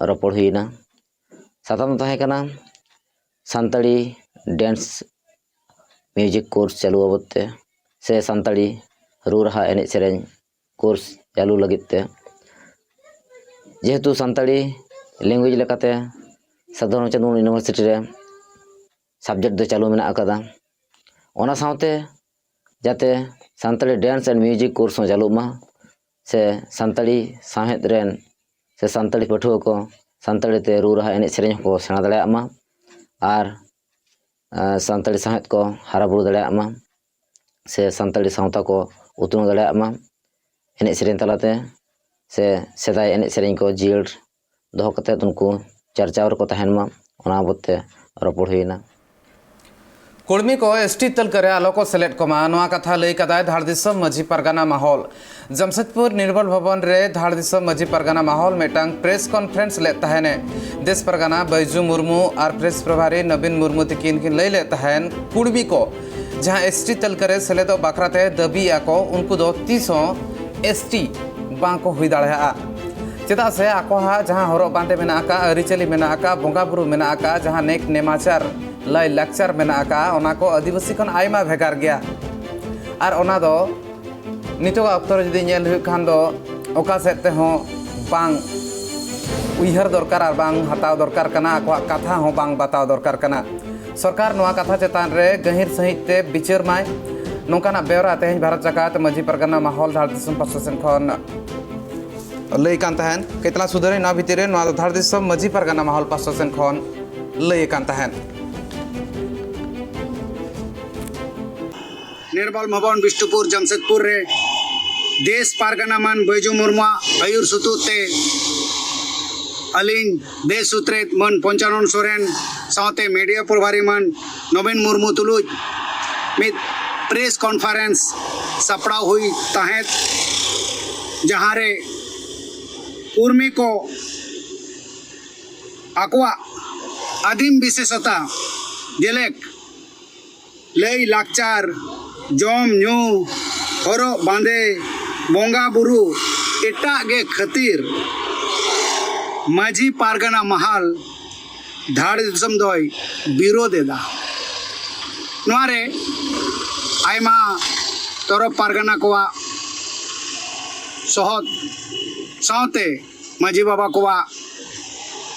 ᱨᱚᱯᱚᱲ ᱦᱩᱭᱮᱱᱟ᱾ ᱥᱟᱛᱟᱢ ᱫᱚ ᱛᱟᱦᱮᱸ ᱠᱟᱱᱟ ᱥᱟᱱᱛᱟᱲᱤ ᱰᱮᱱᱥ ᱢᱤᱭᱩᱡᱤᱠ ᱠᱳᱨᱥ ᱪᱟᱹᱞᱩ ᱵᱟᱵᱚᱫ ᱛᱮ, ᱥᱮ ᱥᱟᱱᱛᱟᱲᱤ ᱨᱩ ᱨᱟᱦᱟ ᱮᱱᱮᱡ ᱥᱮᱨᱮᱧ ᱠᱳᱨᱥ ᱪᱟᱹᱞᱩ ᱞᱟᱹᱜᱤᱫ ᱛᱮ᱾ ᱡᱮᱦᱮᱛᱩ ᱥᱟᱱᱛᱟᱲᱤ ᱞᱮᱝᱜᱩᱭᱮᱡᱽ ᱞᱮᱠᱟᱛᱮ ᱥᱟᱹᱫᱷᱩ ᱨᱟᱢᱪᱟᱸᱫᱽ ᱢᱩᱨᱢᱩ ᱤᱭᱩᱱᱤᱵᱷᱟᱨᱥᱤᱴᱤ ᱨᱮ ᱥᱟᱵᱡᱮᱠᱴ ᱫᱚ ᱪᱟᱹᱞᱩ ᱢᱮᱱᱟᱜ ᱟᱠᱟᱫᱟ, ᱚᱱᱟ ᱥᱟᱶᱛᱮ ᱡᱟᱛᱮ Santali dance and music course ᱦᱚᱸ ᱪᱟᱹᱞᱩᱜ ᱢᱟ, ᱥᱮ ᱥᱟᱱᱛᱟᱲᱤ ᱥᱟᱶᱦᱮᱫ ᱨᱮᱱ ᱥᱮ ᱥᱟᱱᱛᱟᱲᱤ ᱯᱟᱹᱴᱷᱩᱣᱟᱹ ᱠᱚ ᱥᱟᱱᱛᱟᱲᱤ ᱛᱮ ᱨᱩ ᱨᱟᱦᱟ ᱮᱱᱮᱡ ᱥᱮᱨᱮᱧ ᱦᱚᱸᱠᱚ ᱥᱮᱬᱟ ᱫᱟᱲᱮᱭᱟᱜ ᱢᱟ, ᱟᱨ ᱟᱨ ᱥᱟᱱᱛᱟᱲᱤ ᱥᱟᱶᱦᱮᱫ ᱠᱚ ᱦᱟᱨᱟ ᱵᱩᱨᱩ ᱫᱟᱲᱮᱭᱟᱜ ᱢᱟ, ᱥᱮ ᱥᱟᱱᱛᱟᱲᱤ ᱥᱟᱶᱛᱟ ᱠᱚ ᱩᱛᱱᱟᱹᱣ ᱫᱟᱲᱮᱭᱟᱜ ᱢᱟ ᱮᱱᱮᱡ ᱥᱮᱨᱮᱧ ᱛᱟᱞᱟᱛᱮ, ᱥᱮ ᱥᱮᱫᱟᱭ ᱮᱱᱮᱡ ᱥᱮᱨᱮᱧ ᱠᱚ ᱡᱤᱭᱟᱹᱲ ᱫᱚᱦᱚ ᱠᱟᱛᱮᱫ ᱩᱱᱠᱩ ᱪᱟᱨᱪᱟᱣ ᱨᱮᱠᱚ ᱛᱟᱦᱮᱱ ᱢᱟ, ᱚᱱᱟ ᱵᱟᱵᱚᱫ ᱛᱮ ᱨᱚᱯᱚᱲ ᱦᱩᱭᱮᱱᱟ᱾ ᱠᱩᱲᱢᱤ ᱠᱚ ᱮᱥᱴᱤ ᱛᱟᱹᱞᱠᱟᱹ ᱨᱮ ᱟᱞᱚ ᱠᱚ ᱥᱮᱞᱮᱫ ᱠᱚᱢᱟ, ᱱᱚᱣᱟ ᱠᱟᱛᱷᱟ ᱞᱟᱹᱭ ᱠᱟᱫᱟᱭ ᱫᱷᱟᱲ ᱫᱤᱥᱚᱢ ᱢᱟᱹᱡᱷᱤ ᱯᱟᱨᱜᱟᱱᱟ ᱢᱟᱦᱚᱞ᱾ ᱡᱟᱢᱥᱮᱫᱽᱯᱩᱨ ᱱᱤᱨᱢᱚᱞ ᱵᱷᱚᱵᱚᱱ ᱨᱮ ᱫᱷᱟᱲ ᱫᱤᱥᱚᱢ ᱢᱟᱹᱡᱷᱤ ᱯᱟᱨᱜᱟᱱᱟ ᱢᱟᱦᱚᱞ ᱢᱤᱫᱴᱟᱝ ᱯᱨᱮᱥ ᱠᱚᱱᱯᱷᱟᱨᱮᱱᱥ ᱞᱮᱫ ᱛᱟᱦᱮᱱᱮ᱾ ᱫᱮᱥ ᱯᱟᱨᱜᱟᱱᱟ ᱵᱟᱹᱭᱡᱩ ᱢᱩᱨᱢᱩ ᱟᱨ ᱯᱨᱮᱥ ᱯᱨᱚᱵᱷᱟᱨᱤ ᱱᱚᱵᱤᱱ ᱢᱩᱨᱢᱩ ᱛᱤᱠᱤᱱ ᱠᱤᱱ ᱞᱟᱹᱭ ᱞᱮᱫ ᱛᱟᱦᱮᱱ, ᱠᱩᱲᱢᱤ ᱠᱚ ᱡᱟᱦᱟᱸ ᱮᱥᱴᱤ ᱛᱟᱹᱞᱠᱟᱹ ᱨᱮ ᱥᱮᱞᱮᱫᱚᱜ ᱵᱟᱠᱷᱨᱟᱛᱮ ᱫᱟᱹᱵᱤᱭᱮᱫᱼᱟ ᱠᱚ, ᱩᱱᱠᱩ ᱫᱚ ᱛᱤᱥ ᱦᱚᱸ ᱮᱥᱴᱤ ᱵᱟᱝ ᱠᱚ ᱦᱩᱭ ᱫᱟᱲᱮᱭᱟᱜᱼᱟ᱾ ᱪᱮᱫᱟᱜ ᱥᱮ ᱟᱠᱚᱣᱟᱜ ᱡᱟᱦᱟᱸ ᱦᱚᱨᱚᱜ ᱵᱟᱸᱫᱮ ᱢᱮᱱᱟᱜ ᱟᱠᱟᱫ, ᱟᱹᱨᱤᱪᱟᱹᱞᱤ ᱢᱮᱱᱟᱜ ᱟᱠᱟᱫ, ᱵᱚᱸᱜᱟ ᱵᱩᱨᱩ ᱢᱮᱱᱟᱜ ᱟᱠᱟᱫ, ᱡᱟᱦᱟᱸ ᱱᱮᱠ ᱱᱮᱢᱟᱪᱟᱨ ᱞᱟᱭ ᱞᱟᱠᱪᱟᱨ ᱢᱮᱱᱟᱜ ᱟᱠᱟᱫ, ᱚᱱᱟ ᱠᱚ ᱟᱹᱫᱤᱵᱟᱹᱥᱤ ᱠᱷᱚᱱ ᱟᱭᱢᱟ ᱵᱷᱮᱜᱟᱨ ᱜᱮᱭᱟ᱾ ᱟᱨ ᱚᱱᱟ ᱫᱚ ᱱᱤᱛᱚᱜᱟᱜ ᱚᱠᱛᱚ ᱨᱮ ᱡᱩᱫᱤ ᱧᱮᱞ ᱦᱩᱭᱩᱜ ᱠᱷᱟᱱ ᱫᱚ ᱚᱠᱟ ᱥᱮᱫ ᱛᱮᱦᱚᱸ ᱵᱟᱝ ᱩᱭᱦᱟᱹᱨ ᱫᱚᱨᱠᱟᱨ ᱟᱨ ᱵᱟᱝ ᱦᱟᱛᱟᱣ ᱫᱚᱨᱠᱟᱨ ᱠᱟᱱᱟ, ᱟᱠᱚᱣᱟᱜ ᱠᱟᱛᱷᱟ ᱦᱚᱸ ᱵᱟᱝ ᱵᱟᱛᱟᱣ ᱫᱚᱨᱠᱟᱨ ᱠᱟᱱᱟ᱾ ᱥᱚᱨᱠᱟᱨ ᱱᱚᱣᱟ ᱠᱟᱛᱷᱟ ᱪᱮᱛᱟᱱ ᱨᱮ ᱜᱟᱹᱦᱤᱨ ᱥᱟᱹᱦᱤᱡ ᱛᱮ ᱵᱤᱪᱟᱹᱨ ᱢᱟᱭ᱾ ᱱᱚᱝᱠᱟᱱᱟᱜ ᱵᱮᱣᱨᱟ ᱛᱮᱦᱮᱧ ᱵᱷᱟᱨᱚᱛ ᱡᱟᱠᱟᱛ ᱢᱟᱹᱡᱷᱤ ᱯᱟᱨᱜᱟᱱᱟ ᱢᱟᱦᱚᱞ ᱫᱷᱟᱲ ᱫᱤᱥᱚᱢ ᱯᱟᱥᱴᱟ ᱥᱮᱱ ᱠᱷᱚᱱ ᱞᱟᱹᱭ ᱠᱟᱱ ᱛᱟᱦᱮᱸᱱ᱾ ᱠᱮᱛᱞᱟ ᱥᱩᱫᱷᱟᱹᱨᱤ ᱱᱚᱣᱟ ᱵᱷᱤᱛᱤᱨ ᱨᱮ ᱱᱚᱣᱟ ᱫᱚ ᱫᱷᱟᱲ ᱫᱤᱥᱚᱢ ᱢᱟᱹᱡᱷᱤ ᱯᱟᱨᱜᱟᱱᱟ ᱢᱟᱦᱚᱞ ᱯᱟᱥᱴᱟ ᱥᱮᱱ ᱠᱷᱚᱱ ᱞᱟᱹᱭ ᱟᱠᱟᱱ ᱛᱟᱦᱮᱸᱱ᱾ ᱱᱤᱨᱢᱚᱞ ᱵᱷᱚᱵᱚᱱ, ᱵᱤᱥᱱᱩᱯᱩᱨ, ᱡᱟᱢᱥᱮᱫᱽᱯᱩᱨ ᱨᱮ ᱫᱮᱥ ᱯᱟᱨᱜᱟᱱᱟ ᱢᱟᱱ ᱵᱟᱹᱭᱡᱩ ᱢᱩᱨᱢᱩᱣᱟᱜ ᱟᱹᱭᱩᱨ ᱥᱩᱛᱩᱜ ᱛᱮ ᱟᱹᱞᱤᱧ ᱫᱮᱥ ᱥᱩᱛᱨᱮᱛ ᱢᱟᱹᱱ ᱯᱚᱧᱪᱟᱱᱚᱱ ᱥᱚᱨᱮᱱ ᱥᱟᱶᱛᱮ ᱢᱤᱰᱤᱭᱟ ᱯᱨᱚᱵᱷᱟᱨᱤ ᱢᱟᱹᱱ ᱱᱚᱵᱤᱱ ᱢᱩᱨᱢᱩ ᱛᱩᱞᱩᱡ ᱢᱤᱫ ᱯᱨᱮᱥ ᱠᱚᱱᱯᱷᱟᱨᱮᱱᱥ ᱥᱟᱯᱲᱟᱣ ᱦᱩᱭ ᱛᱟᱦᱮᱸᱫ, ᱡᱟᱦᱟᱸ ᱨᱮ ᱠᱩᱲᱢᱤ ᱠᱚ ᱟᱠᱚᱣᱟᱜ ᱟᱹᱫᱤᱢ ᱵᱤᱥᱮᱥᱚᱛᱟ ᱡᱮᱞᱮᱠ ᱞᱟᱹᱭ ᱞᱟᱠᱪᱟᱨ, ᱡᱚᱢ ᱧᱩ, ᱦᱚᱨᱚᱜ ᱵᱟᱸᱫᱮ, ᱵᱚᱸᱜᱟ ᱵᱩᱨᱩ ᱮᱴᱟᱜ ᱜᱮ ᱠᱷᱟᱹᱛᱤᱨ ᱢᱟᱹᱡᱷᱤ ᱯᱟᱨᱜᱟᱱᱟ ᱢᱟᱦᱟᱞ ᱫᱷᱟᱲ ᱫᱤᱥᱚᱢ ᱫᱚᱭ ᱵᱤᱨᱳᱫ ᱮᱫᱟ᱾ ᱱᱚᱣᱟ ᱨᱮ ᱟᱭᱢᱟ ᱛᱚᱨᱚᱯ ᱯᱟᱨᱜᱟᱱᱟ ᱠᱚᱣᱟᱜ ᱥᱚᱦᱚᱫ ᱥᱟᱶᱛᱮ ᱢᱟᱹᱡᱷᱤ ᱵᱟᱵᱟ ᱠᱚᱣᱟᱜ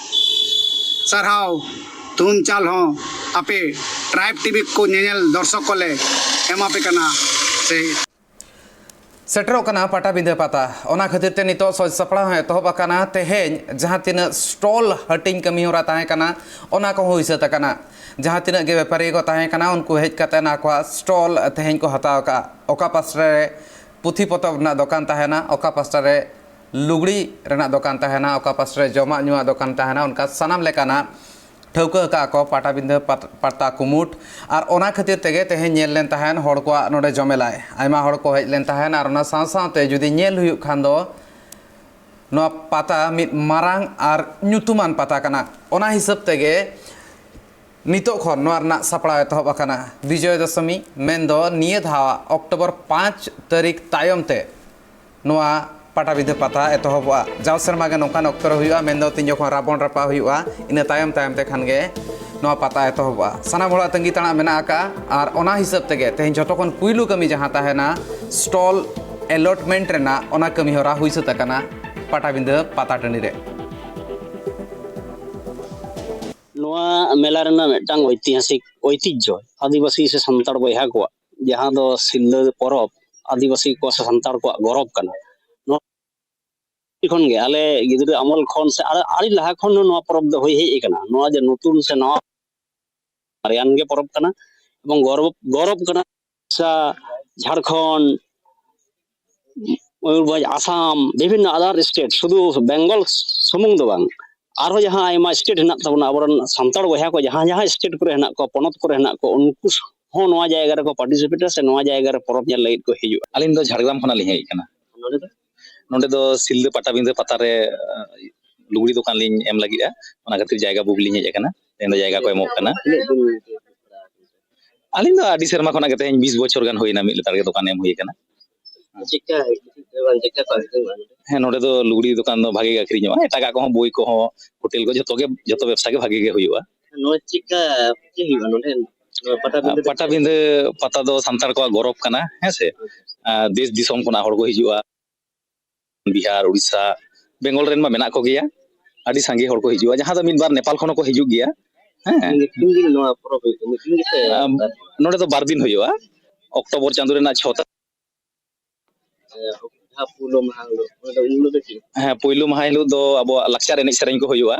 ᱥᱟᱨᱦᱟᱣ ᱛᱷᱩᱢ ᱪᱟᱞ ᱦᱚᱸ ᱟᱯᱮ ᱴᱨᱟᱭᱤᱵᱽ ᱴᱤᱵᱷᱤ ᱠᱚ ᱧᱮᱧᱮᱞ ᱫᱚᱨᱥᱚᱠ ᱠᱚᱞᱮ ᱮᱢᱟᱯᱮ ᱠᱟᱱᱟ᱾ ᱥᱮ ᱥᱮᱴᱮᱨᱚᱜ ᱠᱟᱱᱟ ᱯᱟᱴᱟᱵᱤᱸᱫᱷᱟᱹ ᱯᱟᱛᱟ᱾ ᱚᱱᱟ ᱠᱷᱟᱹᱛᱤᱨ ᱛᱮ ᱱᱤᱛᱚᱜ ᱥᱟᱡᱽ ᱥᱟᱯᱲᱟᱣ ᱦᱚᱸ ᱮᱛᱚᱦᱚᱵ ᱟᱠᱟᱱᱟ᱾ ᱛᱮᱦᱮᱧ ᱡᱟᱦᱟᱸ ᱛᱤᱱᱟᱹᱜ ᱥᱴᱚᱞ ᱦᱟᱹᱴᱤᱧ ᱠᱟᱹᱢᱤ ᱦᱚᱨᱟ ᱛᱟᱦᱮᱸ ᱠᱟᱱᱟ, ᱚᱱᱟ ᱠᱚᱦᱚᱸ ᱦᱩᱭ ᱥᱟᱹᱛ ᱟᱠᱟᱱᱟ᱾ ᱡᱟᱦᱟᱸ ᱛᱤᱱᱟᱹᱜ ᱜᱮ ᱵᱮᱯᱟᱨᱤᱭᱟᱹ ᱠᱚ ᱛᱟᱦᱮᱸ ᱠᱟᱱᱟ, ᱩᱱᱠᱩ ᱦᱮᱡ ᱠᱟᱛᱮ ᱟᱠᱚᱣᱟᱜ ᱥᱴᱚᱞ ᱛᱮᱦᱮᱧ ᱠᱚ ᱦᱟᱛᱟᱣ ᱟᱠᱟᱫᱼᱟ᱾ ᱚᱠᱟ ᱯᱟᱥᱴᱟ ᱨᱮ ᱯᱩᱛᱷᱤ ᱯᱚᱛᱚᱵ ᱨᱮᱱᱟᱜ ᱫᱚᱠᱟᱱ ᱛᱟᱦᱮᱱᱟ, ᱚᱠᱟ ᱯᱟᱥᱴᱟ ᱨᱮ ᱞᱩᱜᱽᱲᱤ ᱨᱮᱱᱟᱜ ᱫᱚᱠᱟᱱ ᱛᱟᱦᱮᱱᱟ, ᱚᱠᱟ ᱯᱟᱥᱴᱟ ᱨᱮ ᱡᱚᱢᱟᱜ ᱧᱩᱣᱟᱜ ᱫᱚᱠᱟᱱ ᱛᱟᱦᱮᱱᱟ, ᱚᱱᱠᱟ ᱥᱟᱱᱟᱢ ᱞᱮᱠᱟᱱᱟᱜ ᱴᱷᱟᱹᱣᱠᱟᱹ ᱟᱠᱟᱫ ᱠᱚ ᱯᱟᱴᱟᱵᱤᱸᱫᱷᱟᱹ ᱯᱟᱛ- ᱯᱟᱛᱟ ᱠᱩᱢᱩᱴ᱾ ᱟᱨ ᱚᱱᱟ ᱠᱷᱟᱹᱛᱤᱨ ᱛᱮᱜᱮ ᱛᱮᱦᱮᱧ ᱧᱮᱞ ᱞᱮᱱ ᱛᱟᱦᱮᱱ ᱦᱚᱲ ᱠᱚᱣᱟᱜ ᱱᱚᱰᱮ ᱡᱚᱢᱮᱞᱟᱭ, ᱟᱭᱢᱟ ᱦᱚᱲ ᱠᱚ ᱦᱮᱡ ᱞᱮᱱ ᱛᱟᱦᱮᱱ᱾ ᱟᱨ ᱚᱱᱟ ᱥᱟᱶ ᱥᱟᱶᱛᱮ ᱡᱩᱫᱤ ᱧᱮᱞ ᱦᱩᱭᱩᱜ ᱠᱷᱟᱱ ᱫᱚ ᱱᱚᱣᱟ ᱯᱟᱛᱟ ᱢᱤᱫ ᱢᱟᱨᱟᱝ ᱟᱨ ᱧᱩᱛᱩᱢᱟᱱ ᱯᱟᱛᱟ ᱠᱟᱱᱟ᱾ ᱚᱱᱟ ᱦᱤᱥᱟᱹᱵ ᱛᱮᱜᱮ ᱱᱤᱛᱚᱜ ᱠᱷᱚᱱ ᱱᱚᱣᱟ ᱨᱮᱱᱟᱜ ᱥᱟᱯᱲᱟᱣ ᱮᱛᱚᱦᱚᱵ ᱟᱠᱟᱱᱟ᱾ ᱵᱤᱡᱚᱭ ᱫᱚᱥᱚᱢᱤ ᱢᱮᱱᱫᱚ ᱱᱤᱭᱟᱹ ᱫᱷᱟᱣ ᱚᱠᱴᱳᱵᱚᱨ ᱯᱟᱸᱪ ᱛᱟᱹᱨᱤᱠᱷ ᱛᱟᱭᱚᱢ ᱛᱮ ᱱᱚᱣᱟ ᱯᱟᱴᱟᱵᱤᱸᱫᱷᱟᱹ ᱯᱟᱛᱟ ᱮᱛᱚᱦᱚᱵᱚᱜᱼᱟ᱾ ᱡᱟᱣ ᱥᱮᱨᱢᱟ ᱜᱮ ᱱᱚᱝᱠᱟᱱ ᱚᱠᱛᱚ ᱨᱮ ᱦᱩᱭᱩᱜᱼᱟ, ᱢᱮᱱᱫᱚ ᱛᱤᱱ ᱡᱚᱠᱷᱚᱱ ᱨᱟᱵᱚᱱ ᱨᱟᱯᱟᱜ ᱦᱩᱭᱩᱜᱼᱟ, ᱤᱱᱟᱹ ᱛᱟᱭᱚᱢ ᱛᱟᱭᱚᱢ ᱛᱮ ᱠᱷᱟᱱ ᱜᱮ ᱱᱚᱣᱟ ᱯᱟᱛᱟ ᱮᱛᱚᱦᱚᱵᱚᱜᱼᱟ᱾ ᱥᱟᱱᱟᱢ ᱦᱚᱲᱟᱜ ᱛᱟᱺᱜᱤ ᱛᱟᱲᱟᱜ ᱢᱮᱱᱟᱜ ᱟᱠᱟᱫᱼᱟ᱾ ᱟᱨ ᱚᱱᱟ ᱦᱤᱥᱟᱹᱵ ᱛᱮᱜᱮ ᱛᱮᱦᱮᱧ ᱡᱷᱚᱛᱚ ᱠᱷᱚᱱ ᱯᱩᱭᱞᱩ ᱠᱟᱹᱢᱤ ᱡᱟᱦᱟᱸ ᱛᱟᱦᱮᱱᱟ, ᱥᱴᱚᱞ ᱮᱞᱚᱴᱢᱮᱱᱴ ᱨᱮᱱᱟᱜ, ᱚᱱᱟ ᱠᱟᱹᱢᱤ ᱦᱚᱨᱟ ᱦᱩᱭ ᱥᱟᱹᱛ ᱟᱠᱟᱱᱟ ᱯᱟᱴᱟᱵᱤᱸᱫᱷᱟᱹ ᱯᱟᱛᱟ ᱴᱟᱺᱰᱤ ᱨᱮ᱾ ᱱᱚᱣᱟ ᱢᱮᱞᱟ ᱨᱮᱱᱟᱜ ᱢᱤᱫᱴᱟᱝ ᱳᱭᱛᱤᱦᱟᱥᱤᱠ ᱳᱭᱛᱤᱡᱽᱡᱷᱚ, ᱟᱹᱫᱤᱵᱟᱹᱥᱤ ᱥᱮ ᱥᱟᱱᱛᱟᱲ ᱵᱚᱭᱦᱟ ᱠᱚᱣᱟᱜ, ᱡᱟᱦᱟᱸ ᱫᱚ ᱥᱤᱞᱫᱟᱹ ᱯᱚᱨᱚᱵᱽ ᱟᱹᱫᱤᱵᱟᱹᱥᱤ ᱠᱚ ᱥᱮ ᱥᱟᱱᱛᱟᱲ ᱠᱚᱣᱟᱜ ᱜᱚᱨᱚᱵᱽ ᱠᱟᱱᱟ᱾ ᱱᱚᱣᱟ ᱠᱷᱚᱱ ᱜᱮ ᱟᱞᱮ ᱜᱤᱫᱽᱨᱟᱹ ᱟᱢᱚᱞ ᱠᱷᱚᱱ ᱥᱮ ᱟᱨ ᱟᱹᱰᱤ ᱞᱟᱦᱟ ᱠᱷᱚᱱ ᱦᱚᱸ ᱱᱚᱣᱟ ᱯᱚᱨᱚᱵᱽ ᱫᱚ ᱦᱩᱭ ᱦᱮᱡ ᱟᱠᱟᱱᱟ᱾ ᱱᱚᱣᱟ ᱡᱮ ᱱᱚᱛᱩᱱ ᱥᱮ ᱱᱟᱣᱟ ᱢᱟᱨᱮᱭᱟᱱ ᱜᱮ ᱯᱚᱨᱚᱵᱽ ᱠᱟᱱᱟ ᱮᱵᱚᱝ ᱜᱚᱨᱚᱵᱽ, ᱜᱚᱨᱚᱵᱽ ᱠᱟᱱᱟ᱾ ᱩᱲᱤᱥᱥᱟ, ᱡᱷᱟᱲᱠᱷᱚᱸᱰ, ᱢᱚᱭᱩᱨᱵᱷᱚᱸᱡᱽ, ᱟᱥᱟᱢ, ᱵᱤᱵᱷᱤᱱᱱᱚ other state, ᱥᱩᱫᱷᱩ ᱵᱮᱝᱜᱚᱞ ᱥᱩᱢᱩᱝ ᱫᱚ ᱵᱟᱝ, ᱟᱨᱦᱚᱸ ᱡᱟᱦᱟᱸ ᱟᱭᱢᱟ state ᱦᱮᱱᱟᱜ ᱛᱟᱵᱚᱱᱟ ᱟᱵᱚᱨᱮᱱ ᱥᱟᱱᱛᱟᱲ ᱵᱚᱭᱦᱟ ᱠᱚ ᱡᱟᱦᱟᱸ ᱡᱟᱦᱟᱸ state ᱠᱚᱨᱮ ᱦᱮᱱᱟᱜ ᱠᱚᱣᱟ, ᱯᱚᱱᱚᱛ ᱠᱚᱨᱮ ᱦᱮᱱᱟᱜ ᱠᱚᱣᱟ, ᱩᱱᱠᱩ ᱦᱚᱸ ᱱᱚᱣᱟ ᱡᱟᱭᱜᱟ ᱨᱮᱠᱚ participate ᱟ ᱥᱮ ᱱᱚᱣᱟ ᱡᱟᱭᱜᱟ ᱨᱮ ᱯᱚᱨᱚᱵᱽ ᱧᱮᱞ ᱞᱟᱹᱜᱤᱫ ᱠᱚ ᱦᱤᱡᱩᱜᱼᱟ᱾ ᱟᱹᱞᱤᱧ ᱫᱚ ᱡᱷᱟᱲᱜᱨᱟᱢ ᱠᱷᱚᱱᱟᱜ ᱞᱤᱧ ᱦᱮᱡ ᱟᱠᱟᱱᱟ᱾ ᱱᱚᱸᱰᱮ ᱫᱚ ᱥᱤᱞᱫᱟᱹ ᱯᱟᱴᱟᱵᱤᱸᱫᱷᱟᱹ ᱯᱟᱛᱟ ᱨᱮ ᱞᱩᱜᱽᱲᱤ ᱫᱚᱠᱟᱱ ᱞᱤᱧ ᱮᱢ ᱞᱟᱹᱜᱤᱫᱼᱟ, ᱚᱱᱟ ᱠᱷᱟᱹᱛᱤᱨ ᱡᱟᱭᱜᱟ book ᱞᱤᱧ ᱦᱮᱡ ᱟᱠᱟᱱᱟ᱾ ᱛᱮᱦᱮᱧ ᱫᱚ ᱡᱟᱭᱜᱟ ᱠᱚ ᱮᱢᱚᱜ ᱠᱟᱱᱟ᱾ ᱟᱹᱞᱤᱧ ᱫᱚ ᱟᱹᱰᱤ ᱥᱮᱨᱢᱟ ᱠᱷᱚᱱᱟᱜ ᱜᱮ, ᱛᱮᱦᱮᱧ ᱵᱤᱥ ᱵᱚᱪᱷᱚᱨ ᱜᱟᱱ ᱦᱩᱭᱱᱟ, ᱢᱤᱫ ᱞᱮᱛᱟᱲ ᱜᱮ ᱫᱚᱠᱟᱱ ᱮᱢ ᱦᱩᱭ ᱟᱠᱟᱱᱟ᱾ ᱪᱮᱫᱠᱟ, ᱪᱮᱫᱠᱟ ᱠᱚ ᱟᱹᱠᱷᱨᱤᱧᱚᱜᱼᱟ ᱱᱚᱰᱮ? ᱦᱮᱸ, ᱱᱚᱰᱮ ᱫᱚ ᱞᱩᱜᱽᱲᱤ ᱫᱚᱠᱟᱱ ᱫᱚ ᱵᱷᱟᱜᱮ ᱜᱮ ᱟᱹᱠᱷᱨᱤᱧᱚᱜᱼᱟ, ᱮᱴᱟᱜᱟᱜ ᱠᱚᱦᱚᱸ, ᱵᱳᱭ ᱠᱚᱦᱚᱸ, ᱦᱳᱴᱮᱞ ᱠᱚ, ᱡᱷᱚᱛᱚ ᱜᱮ, ᱡᱷᱚᱛᱚ ᱵᱮᱵᱽᱥᱟ ᱜᱮ ᱵᱷᱟᱜᱮ ᱜᱮ ᱦᱩᱭᱩᱜᱼᱟ᱾ ᱱᱚᱣᱟ ᱪᱮᱫᱠᱟ, ᱪᱮᱫ ᱦᱩᱭᱩᱜᱼᱟ ᱱᱚᱰᱮ? ᱱᱚᱣᱟ ᱯᱟᱴᱟᱵᱤᱸᱫᱷᱟᱹ ᱨᱮ ᱯᱟᱴᱟᱵᱤᱸᱫᱷᱟᱹ ᱯᱟᱛᱟ ᱫᱚ ᱥᱟᱱᱛᱟᱲ ᱠᱚᱣᱟᱜ ᱜᱚᱨᱚᱵᱽ ᱠᱟᱱᱟ, ᱦᱮᱸ ᱥᱮ? ᱟᱨ ᱫᱮᱥ ᱫᱤᱥᱚᱢ ᱠᱷᱚᱱᱟᱜ ᱦᱚᱲ ᱠᱚ ᱦᱤᱡᱩᱜᱼᱟ, ᱵᱤᱦᱟᱨ, ᱩᱲᱤᱥᱥᱟ, ᱵᱮᱝᱜᱚᱞ ᱨᱮᱱ ᱢᱟ ᱢᱮᱱᱟᱜ ᱠᱚᱜᱮᱭᱟ, ᱟᱹᱰᱤ ᱥᱟᱸᱜᱮ ᱦᱚᱲ ᱠᱚ ᱦᱤᱡᱩᱜᱼᱟ, ᱡᱟᱦᱟᱸ ᱫᱚ ᱢᱤᱫ ᱵᱟᱨ ᱱᱮᱯᱟᱞ ᱠᱷᱚᱱ ᱦᱚᱸᱠᱚ ᱦᱤᱡᱩᱜ ᱜᱮᱭᱟ᱾ ᱦᱮᱸ᱾ ᱢᱤᱫ ᱫᱤᱱ ᱜᱮ ᱱᱚᱣᱟ ᱯᱚᱨᱚᱵᱽ ᱦᱩᱭᱩᱜ ᱠᱟᱱᱟ, ᱢᱤᱫ ᱫᱤᱱ ᱜᱮᱥᱮ? ᱟᱢ, ᱱᱚᱰᱮ ᱫᱚ ᱵᱟᱨ ᱫᱤᱱ ᱦᱩᱭᱩᱜᱼᱟ, ᱚᱠᱴᱳᱵᱚᱨ ᱪᱟᱸᱫᱳ ᱨᱮᱱᱟᱜ ᱪᱷᱚ ᱛᱟᱹᱨᱤᱠᱷ᱾ ᱡᱟᱦᱟᱸ ᱯᱩᱭᱞᱩ ᱢᱟᱦᱟ ᱦᱤᱞᱳᱜ, ᱚᱱᱟ ᱫᱚ, ᱩᱱ ᱦᱤᱞᱳᱜ ᱫᱚ ᱪᱮᱫ? ᱦᱮᱸ, ᱯᱩᱭᱞᱩ ᱢᱟᱦᱟ ᱦᱤᱞᱳᱜ ᱫᱚ ᱟᱵᱚᱣᱟᱜ ᱞᱟᱠᱪᱟᱨ ᱮᱱᱮᱡ ᱥᱮᱨᱮᱧ ᱠᱚ ᱦᱩᱭᱩᱜᱼᱟ᱾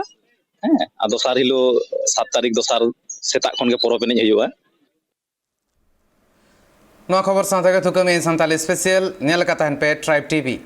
ᱦᱮᱸ, ᱟᱨ ᱫᱚᱥᱟᱨ ᱦᱤᱞᱳᱜ, ᱥᱟᱛ ᱛᱟᱹᱨᱤᱠᱷ, ᱫᱚᱥᱟᱨ ᱥᱮᱛᱟᱜ ᱠᱷᱚᱱ ᱜᱮ ᱯᱚᱨᱚᱵᱽ ᱮᱱᱮᱡ ᱦᱩᱭᱩᱜᱼᱟ᱾ ᱱᱚᱣᱟ ᱠᱷᱚᱵᱚᱨ ᱥᱟᱶᱛᱮ ᱜᱮ ᱛᱷᱩᱠᱟᱹᱢ ᱤᱧ ᱥᱟᱱᱛᱟᱲᱤ ᱥᱯᱮᱥᱟᱞ ᱧᱮᱞ ᱟᱠᱟᱫ ᱛᱟᱦᱮᱱ ᱯᱮ ᱴᱨᱟᱭᱤᱵᱽ ᱴᱤᱵᱷᱤ᱾